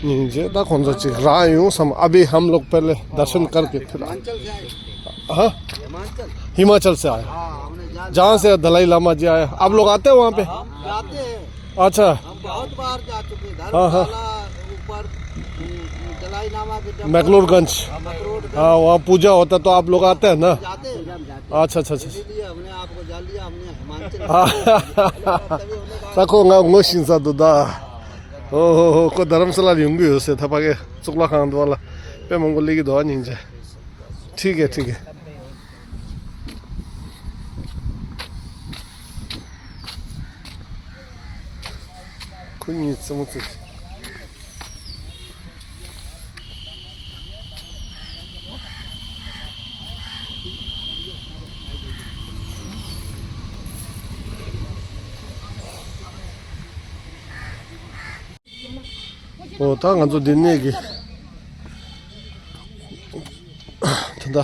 སྙིང་རྗེ། ད་ཁོང་ཚོ་ཅིག་རག་ཡོང་བསམ། अभी हम लोग पहले दर्शन करके फिर आए। हाँ? हिमाचल से आया। जहाँ से दलाई लामा जी आए। आप लोग आते हैं वहाँ पे? अच्छा। हम बहुत बार जा चुके हैं। हाँ, हाँ। धर्मशाला ऊपर, उम, दलाई लामा के टेम्पल। मैक्लोडगंज। हाँ, मैक्लोडगंज। हाँ, वहाँ पूजा होता है तो आप लोग आते हैं ना? जाते हैं। अच्छा, अच्छा, अच्छा। इसीलिए हमने आपको जान लिया, हमने हिमाचल से। हाँ। तभी हमने कहा ད་ཁོ་ང་ངོ་ཤེས་ས་འདུག་ད། ཨོ་ཧོ་ཧོ། ཁོ་དྷ་རམ་ས་ལ་ལ་ཡོང་གི་ཡོད་ཟེར། ད་ཕ་གི་གཙུག་ལག་ཁང་འདུག་བ་ལ། དཔེ་མང་པོ་སླེབས་ཀྱི་འདུག་བ། སྙིང་རྗེ། ठीक है, ठीक है। ཁོ་གཉིས་རྩེད་མོ་རྩེ། ཨོ་ད་ང་ཚོ་འདི་ནས་གི་ད་ལྟ་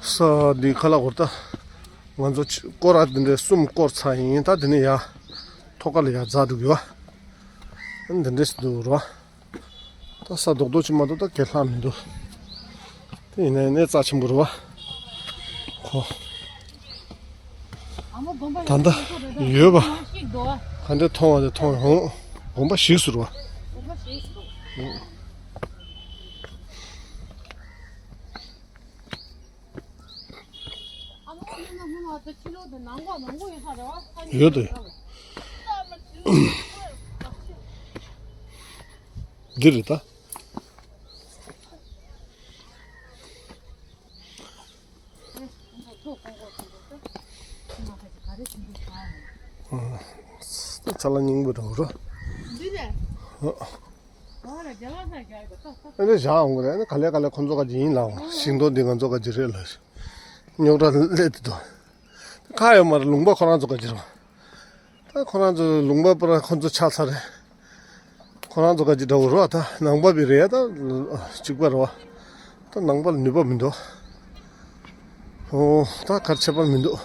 ས་འདི་ཁ་ལག་གོར་ད་ང་ཚོ་སྐོར་ར་འདི་འདྲའི་གསུམ་སྐོར་ཚར་ཡིན། ད་འདི་ནས་ཡ་ཐོག་ཁ་ལ་ཡ་འཛེག་འགྲོ་གི་ཡོད། འདི་འདྲས་འདུག་རོ། ད་ས་རྡོག་རྡོག་ཅིག་མ་གཏོགས་ད་གས་ལྷག་མི་འདུག་དེ་ཡིན་ན་གནས་རྩ་ཆེན་པོ་རེད་བ། ཁོ། ད་ལྟ་ཡོད་པ། ག་འདྲ་མཐོང་བ་དེ་མཐོང་ཡོང་། དགོན་པ་ཞིག་ཟེར་བ། ཡོད་དོ། འདི་རེད་ད། ཨ། ཚ་ལ་སྙིང་པོ་འདྲ་བོ་ར། འདི་རེད། ཨ། ཨ་ནི་བཞག་འོང་གི་རེད། ཨ་ནི་ག་ལེ་ག་ལེ་ཁོང་ཚོ་ག་ཅི་ཡིན་ལ། ཤིང་སྡོང་འདི་ང་ཚོ་ག་ཅི་རེད་ལ། རྙོག་དྲ་སླེབས་དུས་དོ། ཁ་ཡོད་མ་རེད། ལུང་པ་ཁོ་རང་ཚོ་ག་ཅི་རེད། ད་ཁོ་རང་ཚོ་ལུང་པ་པར་ཁོ་ཚོ་ཆགས་ཚར་རེད། ཁོ་རང་ཚོ་ག་ཅི་འདྲ་བོ་རེད་བ། ད་ནང་པ་བི་རེད་ད། གཅིག་པ་རེད་བ། ད་ནང་པ་ལ་ནུས་པ་མི་འདུག་ཨོ་ད་གར་ཁྱད་པར་མི་འདུག་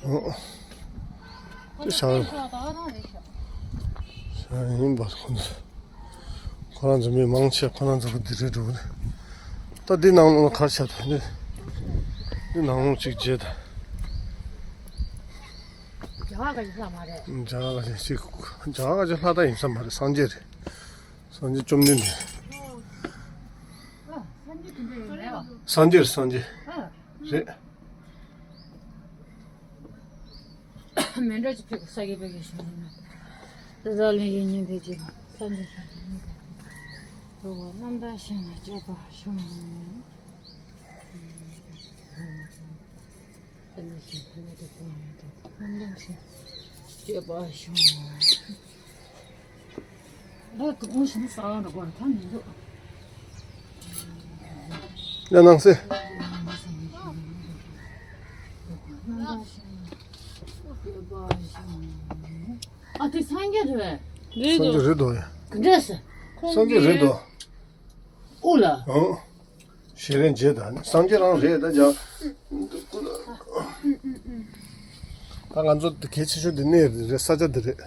ཨོ། དེ་བཞག་བཞག་ཡིན་པ་ཁོ་ཚོ། ཁོ་རང་ཚོ་མི་མང་ཆེ་ཁོ་རང་ཚོ་གི་འདི་རེད་འགྲོ་གི་རེད། ད་འདི་ནང་ལོགས་ཁར་ཆགས་ཐུབ་ནི། འདི་ནང་ལོགས་གཅིག་བྱས་ད། རྒྱ་གར་ག་ཅིག་ལྷག་མ་རེད། རྒྱ་གར་ག་ཅིག་ཅིག་རྒྱ་གར་ག་ཅིག་ལྷག་ད་ཡིན་ས་མ་རེད། སངས་རྒྱས་རེད། སངས་རྒྱས་བཅོམ་ལྡན་འདས། ཨ། སངས་རྒྱས་དེ་འདྲ་ཡོད་རེད་བ། སངས་རྒྱས་རེད་སངས་རྒྱས། ཨ། རེད། མཎྜལ་ཅིག་ཕུལ་དགོས། ས་དགེ་བོད་ཀྱི་གཞུང་ལ། ཙཱ་ཙཱ་ལན་གྱི་ཉན་ཐོས་རྗེ་འབངས་ཐམས་ཅད་ཀྱང་། རྣམ་དག་ཞིང་ལ་སྤྱོད་པར་ཤོག་རྣམ་དག་ཞིང་སྤྱོད་པར་ཤོག་ད་དུང་ཞིང་ས་ར་གོ་ཐང་མི་འདུག་ཡ་ནང་སེ། ཨ་དེ་སངས་རྒྱས་རེད། རེད་སངས་རྒྱས་དོ། རེད་དོ་ཡ། ག་འདྲས་སེ། སངས་རྒྱས་རེད་དོ། ཨོ་ལ། ཨང་། ཞེས་རེད་བྱས་ད་ནི་སངས་རྒྱས་རང་རེད་ད་ཅང་། ད་ང་ཚོ་གལ་ཆེ་ཤོས་འདི་གནས་རེད། ས་ཆ་འདི་རེད།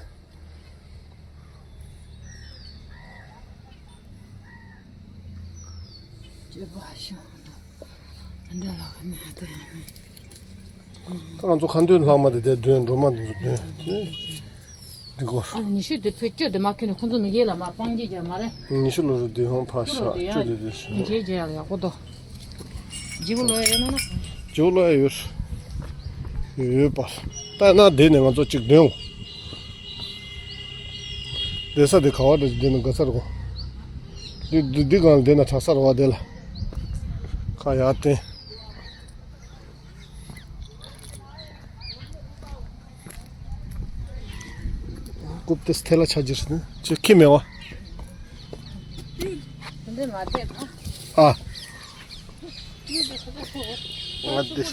ད་ང་ཚོ་ཁ་འདོན་ལྷག་མ་དེ་དེ་འདོན། སྒྲོལ་མ་འདི་ཚོ་འདོན། འདི་གོ། ཨ་ནི་ཉི་ཤུ་དེ་ཕུད་བཅུ་དེ་མ་ཁྱོན་ནས་ཁོང་ཚོ་མི་སྒེར་ལ་མ་སྤང་རྒྱུ་རྒྱ་མ་རེད། ཉི་ཤུ་ལོ་རུ་དེ་ཧོང་ཕ་ཤ་བཅུ་དེ་དེ་ཤ་འཇལ་འཇལ་ཡག་ཡག་པོ་འདུག་ཇིའུ་ལོ་ཡ་ཡོད་ན་ན། ཇིའུ་ལོ་ཡ་ཡོད། ཡོད་པ། ད་ན་དེ་ནས་ང་ཚོ་གཅིག་འདོན། བསྡད་ས་དེ་ག་བ་འདྲ་ཞིག་བསྡད་ན་དགའ་ཚར་གོ། འདི་འདི་འདི་གང་ལ་བསྡད་ན་དྲག་ས་རེད་བ། དེ་ལ་ཁ་ཡར་བསྟན། རྐུབ་སྟེ་སྟེ་ལ་ཆ་གྱིར་ནི་ཅི་ཁྱི་མེད་བ། འདི་མ་བསྡད་ན། ཨ། ང་འདི།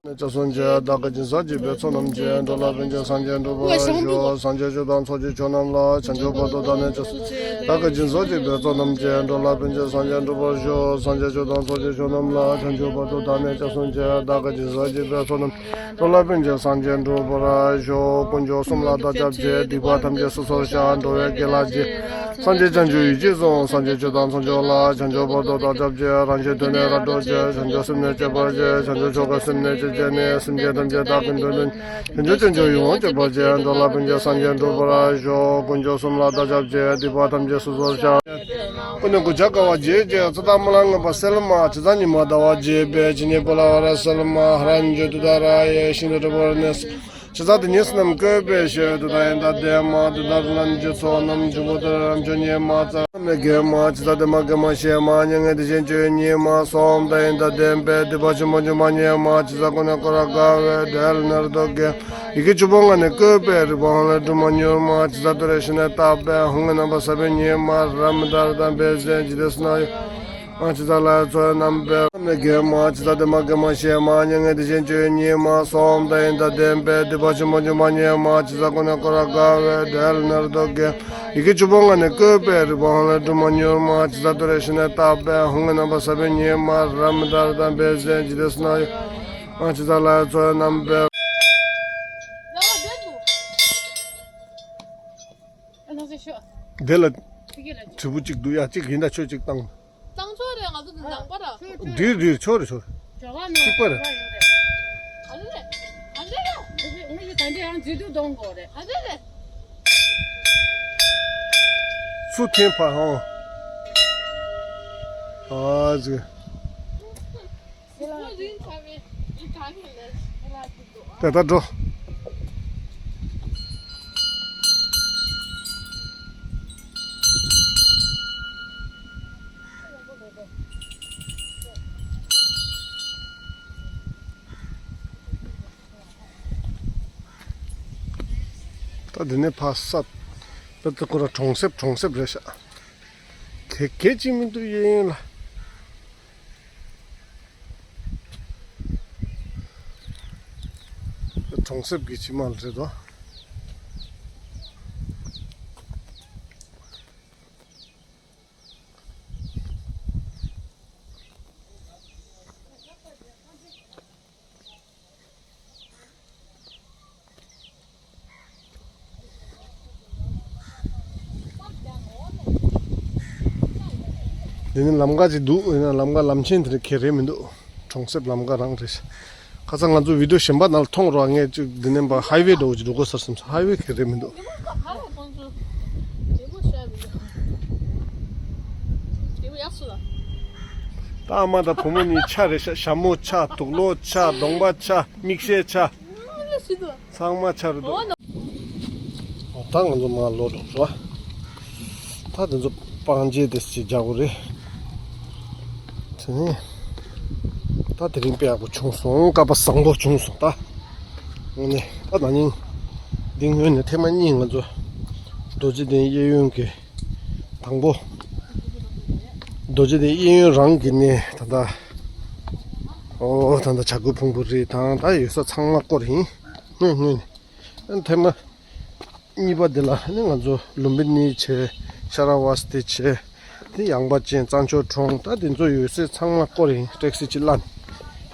ལྕགས་སྲུང་བཅས་བདག་གི་སྦྱིན་སྲེག་བགྱིས་པའི་ཚོགས་རྣམས་ཀྱིས་འགྲོ་ལ་ཕན་ཕྱིར་སངས་རྒྱས་འགྲུབ་པར་ཤོག་སངས་རྒྱས་ཆོས་དང་ཚོགས་ཀྱི་མཆོག་རྣམས་ལ། བྱང་ཆུབ་བར་དུ་བདག་ནི་སྐྱབས་སུ། བདག་གི་སྦྱིན་སྲེག་བགྱིས་པའི་ཚོགས་རྣམས་ཀྱིས་འགྲོ་ལ་ཕན་ཕྱིར་སངས་རྒྱས་འགྲུབ་པར་ཤོག་སངས་རྒྱས་ཆོས་དང་ཚོགས་ཀྱི་མཆོག་རྣམས་ལ། བྱང་ཆུབ་བར་དུ་བདག་ནི་སྐྱབས་སུ་མཆི། བདག་གི་སྦྱིན་སྲེག་བགྱིས་པའི་ཚོགས་རྣམས་འགྲོ་ལ་ཕན་ཕྱིར་སངས་རྒྱས་འགྲུབ་པར་ཤོག་དཀོན་མཆོག་གསུམ་ལ་བདག་སྐྱབས་མཆི། སྡིག་པ་ཐམས་ཅད་སོ་སོར་བཤགས། འགྲོ་བའི་དགེ་ལ་བགྱི། སངས་རྒྱས་བྱང་ཆུབ་ཡིད་ཀྱིས་བཟུང་། སངས་རྒྱས་ཆོས་དང་ཚོགས་མཆོག་ལ། བྱང་ཆུབ་བར་དུ་བདག་སྐྱབས་མཆི། རང་གཞན་དོན་ནི་རབ་བསྒྲུབ་ཕྱིར། བྱང་ཆུབ་སེམས་ནི་བསྐྱེད་པར་བགྱི། བྱང་ཆུབ་མཆོག་གི་སེམས་ནི་བསྐྱེད་བྱས་ནས། སེམས་ཅན་ཐམས་ཅད་བདག་གི་མདུན་དུ། བྱང་ཆུབ་སེམས་མཆོག་ཡིད་འོང་སྤྱད་པར་བགྱི། འགྲོ་ལ་ཕན་ཕྱིར་སངས་རྒྱས་འགྲུབ་པར་ཤོག་དཀོན་མཆོག་གསུམ་ལ་བདག་སྐྱབས་མཆི། སྡིག་པ་ཐམས་ཅད་སོ་སོར་བཤགས། ཀུན་ནས་གུས་ཕྱག་དཀའ་བ་སྤྱད་ཅིང་། ཚེ་དང་སྨོན་ལམ་བསྔོས་པ་སེལ་མ། ཇི་ལྟར་ཉི་མ་ཟླ་བ་རྒྱས་པའི་ཕྱིར། ཉི་འོད་ལ་ཕྱག་འཚལ་སེམས་མ། ཧ་ར་ཉི་འབྱོར་དུས་དང་ར་ཡི་ཤིན་ཏུ་རིང་པོར་གནས། ཇི་ལྟར་དེ་ཉིད་བསོད་ནམས་བཀོད་པའི་ཕྱིར། དུས་དང་ཡུན་དང་ལྡན་མ། དུས་དང་རིང་ལ་ནི་ཚོགས་རྣམས་འབྱུང་པོ་དེར་རབ་མཆོག་ཉིད་མ་ཙམ་ལས་དགེ་མ། ཇི་ལྟར་དེ་མ་དགེ་མ་ཞེས་མ། མྱ་ངན་འདས་ཞི་སྤྱོད་ཡུལ་ཉིད་མ། གསུམ་དུ་ཡུན་དང་ལྡན་པའི་སྡིག་པ་ཆེན་པོ་འཇོམས་པ་ཉིད་མ། ཇི་ལྟར་ཀུན་ནས་བསྐོར་བར་དཀའ་བའི་བྲན་ལ་ནི་རེ་དོགས་དགེ། ཡི་གེ་བཅུ་པོ་ལྔ་ནི་བཀོད་པའི་རིག་པ་ཧོན་ལས་སྒྲུབ་མ་མྱུར་མ། ཇི་ལྟར་ཏུ་རེ་ཤིང་ནི་བཏབ་པའི་ཧོང་གི་རྣམ་པར་ཟད་པའི་ཉིད་མ། ར་མི་དར་དང་བེ་ཟན་ཇི་ལྟར་སྣང་ཡང་། ཨ་ཅི་ཙ་ལ་ཚོ་རྣམ་པའི་མི་དགེ་མ་ཅི་ཙ་དེ་མ་དགེ་མ་ཤེས་མ་མྱ་ངན་འདས་ཞི་བཅུ་གཉིས་མ་གསུམ་དང་ཡིན་དང་ལྡན་པའི་སྡིག་པ་ཆེན་པོ་མྱུར་མ་མྱོང་མ་ཅི་ཙ་ཀུན་ནས་བསྐོར་ར་དགའ་བའི་བྲལ་ནར་དོ་དགེ་ཡི་གེ་བཅུ་པོ་ལྔ་ནས་བཀོད་པའི་རིག་པ་ཧོང་ལས་གྲུབ་མ་མྱུར་མ་ཅི་ཙ་ཏུ་རེ་ཤི་ནས་བཏགས་པའི་ཧོང་གི་རྣམ་པ་ས་བོན་ཉིད་མ་ར་མི་དར་དང་འབད་ཟན་ཇི་ཏེ་སྣ་ཡོད་མ་ཅི་ཙ་ལ་ཚོ་རྣམ་པའི། དེ་ལ་དྲིལ་བུ་གཅིག་འདུག་ཡ་གཅིག་ཡིན་ད་ཆོས་གཅིག་བཏང་། གཙང་ཕྱོགས་རེད། ང་ཚོ་འདི་ནང་པ་ར། འདིར་འདིར་ཕྱོགས་རེད་ཕྱོགས་རེད། གཅིག་པ་རེད། ཨ་རེ་རེད། ཨ་རེ་རེད། ངས་ད་འདི་ཡང་མཛེས་སྡུག་གཏོང་དགོས་རེད། ཨ་རེ་རེད། ཚུར་འཐེན་ཕ་ཧང་། ཨ་ཙི། དེ་ལྟར་འགྲོ། ད་འདི་ནས་ཕར་ས། ད་ལྟ་ཁོ་ར་གྲོང་གསེབ་གྲོང་གསེབ་རེད་ཤག་གེ་གེ་ཅིག་མི་འདུག་གཡས་གཡོན་ལ། གྲོང་གསེབ་ཀྱི་ཕྱི་མ་རེད་དོ། འདི་ནི་ལམ་ཁ་ཅིག་འདུག་ཡིན་ན་ལམ་ཁ་ལམ་ཆེན་དེ་རིགས་ཁེ་རེད་མི་འདུག་གྲོང་གསེབ་ལམ་ཁ་རང་རེད། ཁ་སང་ང་ཚོ་བི་ཌིའོ་གཞན་པ་ནང་ལ་མཐོང་རོགས། ངས་ཅིག་འདི་ནས་པ་ཧའི་ཝེ་འགྲོ་གི་ཅིག་འགྲོ་དགོས་ཟེར་སོང་། ཧའི་ཝེ་ཁེ་རེད་མི་འདུག་ད་ཨ་མ་དང་བུ་མོ་གཉིས་ཆ་རེད་ཤག་ཞྭ་མོ་ཆ། དུག་ལོག་ཆ། གདོང་པ་ཆ། མིག་ཤེལ་ཆ། ཚང་མ་ཆ་རུ་འདུག་ད་ང་ཚོ་མར་ལོག་འགྲོ་རོགས། ད་དེ་ཚོ་སྤང་རྗེས་དེ་ཅིག་རྒྱག་དགོས་རེད། དེ་ནས་ད་དེ་རིང་དཔེ་ཡག་པོ་བྱུང་སོང་། སྐལ་པ་བཟང་པོ་བྱུང་སོང་ད། དངོས་གནས་ད་ན་ནིང་འདི་སྔོན་ནས་ཐེངས་མ་གཉིས་ང་ཚོ་རྡོ་རྗེ་གདན་གཡས་གཡོན་གྱི་དང་པོ། རྡོ་རྗེ་གདན་གཡས་གཡོན་རང་གི་གནས་ད་ལྟ། ཨོ་ད་ལྟ་བྱ་རྒོད་ཕུང་པོ་རི་དང་ད་ཡོད་ས་ཚང་མ་བསྐོར་ཡིན། སྔོན་སྔོན་ནས། ཐེངས་མ་གཉིས་པ་འདི་ལ་ནི་ང་ཚོ་ལུམ་བི་ནི་བྱས། ཤ་ར་བ་སྟི་བྱས། དེ་ཡངས་པ་ཅན་གཙང་ཆུ་གྲོང་ད་དེ་ཚོ་ཡོད་སའི་ཚང་མ་བསྐོར་ཡིན། ཊེག་སི་ཅིག་གླ་ནས།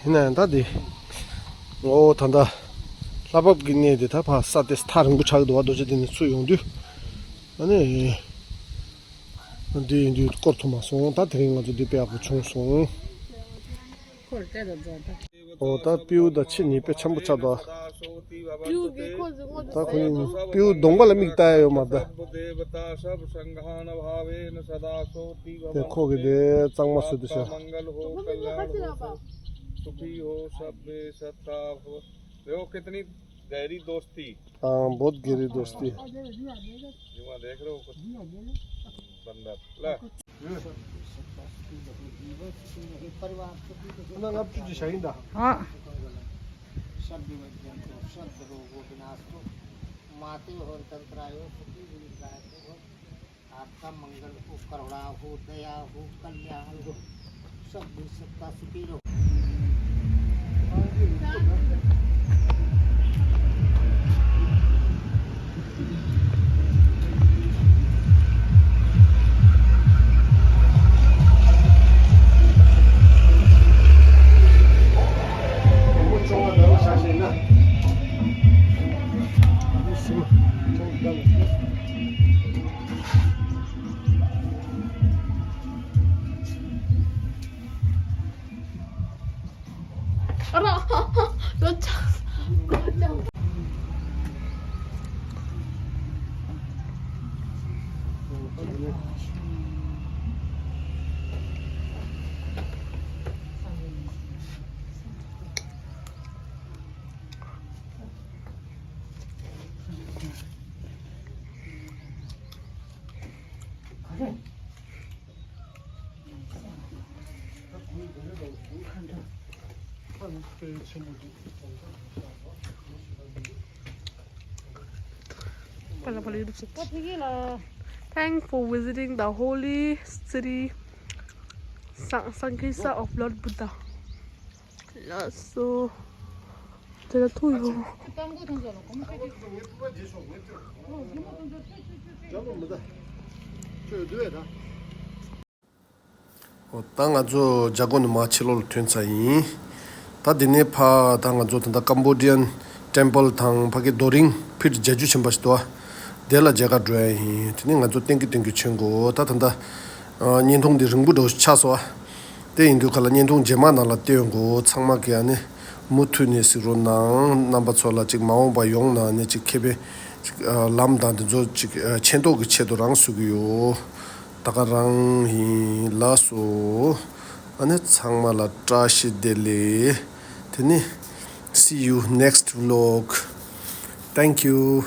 ཡིན་ན་ཡང་ད་དེ་ངོ་བོ་ད་ལྟ་ལྷ་བབས་ཀྱི་གནས་དེ་ད་ཕར་ས་དེ་ཐག་རིང་པོ་ཆགས་ཀྱི་འདུག་བ། རྡོ་རྗེ་གདན་ནས་ཚུར་ཡོང་དུས་ཨ་ནི་འདི་ཡིན་དུས་བསྐོར་ཐུབ་མ་སོང་། ད་དེ་རིང་ང་ཚོ་འདི་དཔེ་ཡག་པོ་བྱུང་སོང་། ཁོར་སྤྲད་དང་འཛོམས་ད། ཨོ་ད་སྤྲེའུ་དང་ཁྱི་གཉིས་དཔེ་འཆམ་པོ་ཆགས་འདུག་སྤྲེའུ་གིས་ཁོ་ཟིག་ངོ་ད་ཁོ་གཉིས་སྤྲེའུ་གདོང་པ་ལ་མིག་ལྟ་ཡ་ཡོད་མ་རེད། ད་དེ་ཁོ་གི་དེ་གཙང་མ་བཟོས་འདུག་ཤག देखो कितनी गहरी दोस्ती। हाँ, बहुत गहरी दोस्ती। युवा देख रहे हो कुछ? बंदर। ले। परिवार सुखी हो। ना, अब तुझे चाहिए था। हाँ। सर्व विघ्न को, सर्व रोगों विनाश को, माते हो दंतरायो सुखी दीर्घायु हो। आपका मंगल हो, करुणा हो, दया हो, कल्याण हो, सब मिल सकता, सुखी रहो। Thanks for visiting the holy city. Sang- Sangkisa of Lord Buddha. ལགས་སོ། དེ་ལ་ཐུག་ཡོང་། ད་ང་ཚོ་ཇ་གོ་ནས་མར་ཕྱི་ལོགས་ལ་ཐོན་ཚར་ཡིན། ད་འདི་ནས་ཕར་ད་ང་ཚོ་ད་ལྟ་ཀམ་བོ་ཌི་ཡན་ཊེམ་པལ་དང་ཕ་གི་རྡོ་རིང་ཕིཊ་བརྒྱད་ཅུ་ཕྱིན་པ་ཞིག་འདུག་ཨ། དེ་ལ་མཇལ་ཁ་འགྲོ་ཡ་ཡིན། དེ་ནས་ང་ཚོ་ཏན་གི་ཏན་གི་ཕྱིན་གོ། ད་ད་ལྟ་ཨ། བརྙན་ཐུང་འདི་རིང་པོ་འདྲ་བོ་ཞིག་ཆགས་སོང་ཨ། དེ་ཡིན་དུས་ག་ལ་བརྙན་ཐུང་རྗེས་མ་ནང་ལ་སྟོན་དགོས། ཚང་མ་གིས་ཨ་ནི་མུ་མཐུད་ནས་གཟིགས་རོགས་གནང་། རྣམ་པ་ཚོ་ལ་ཅིག་མ་འོངས་པ་ཡོང་ན་ནི་ཅིག་ཁེ་ཕན་ཅིག་ཨ། ལམ་དང་དེ་ཚོ་ཅིག་ཨ། མཁྱེན་རྟོགས་ཀྱི་ཆེད་དུ་རང་བཟོ་གི་ཡོད། ད་ག་རང་ཡིན། ལགས་སོ། ཨ་ནི་ཚང་མ་ལ་བཀྲ་ཤིས་བདེ་ལེགས། དེ་ནི། See you next vlog. Thank you.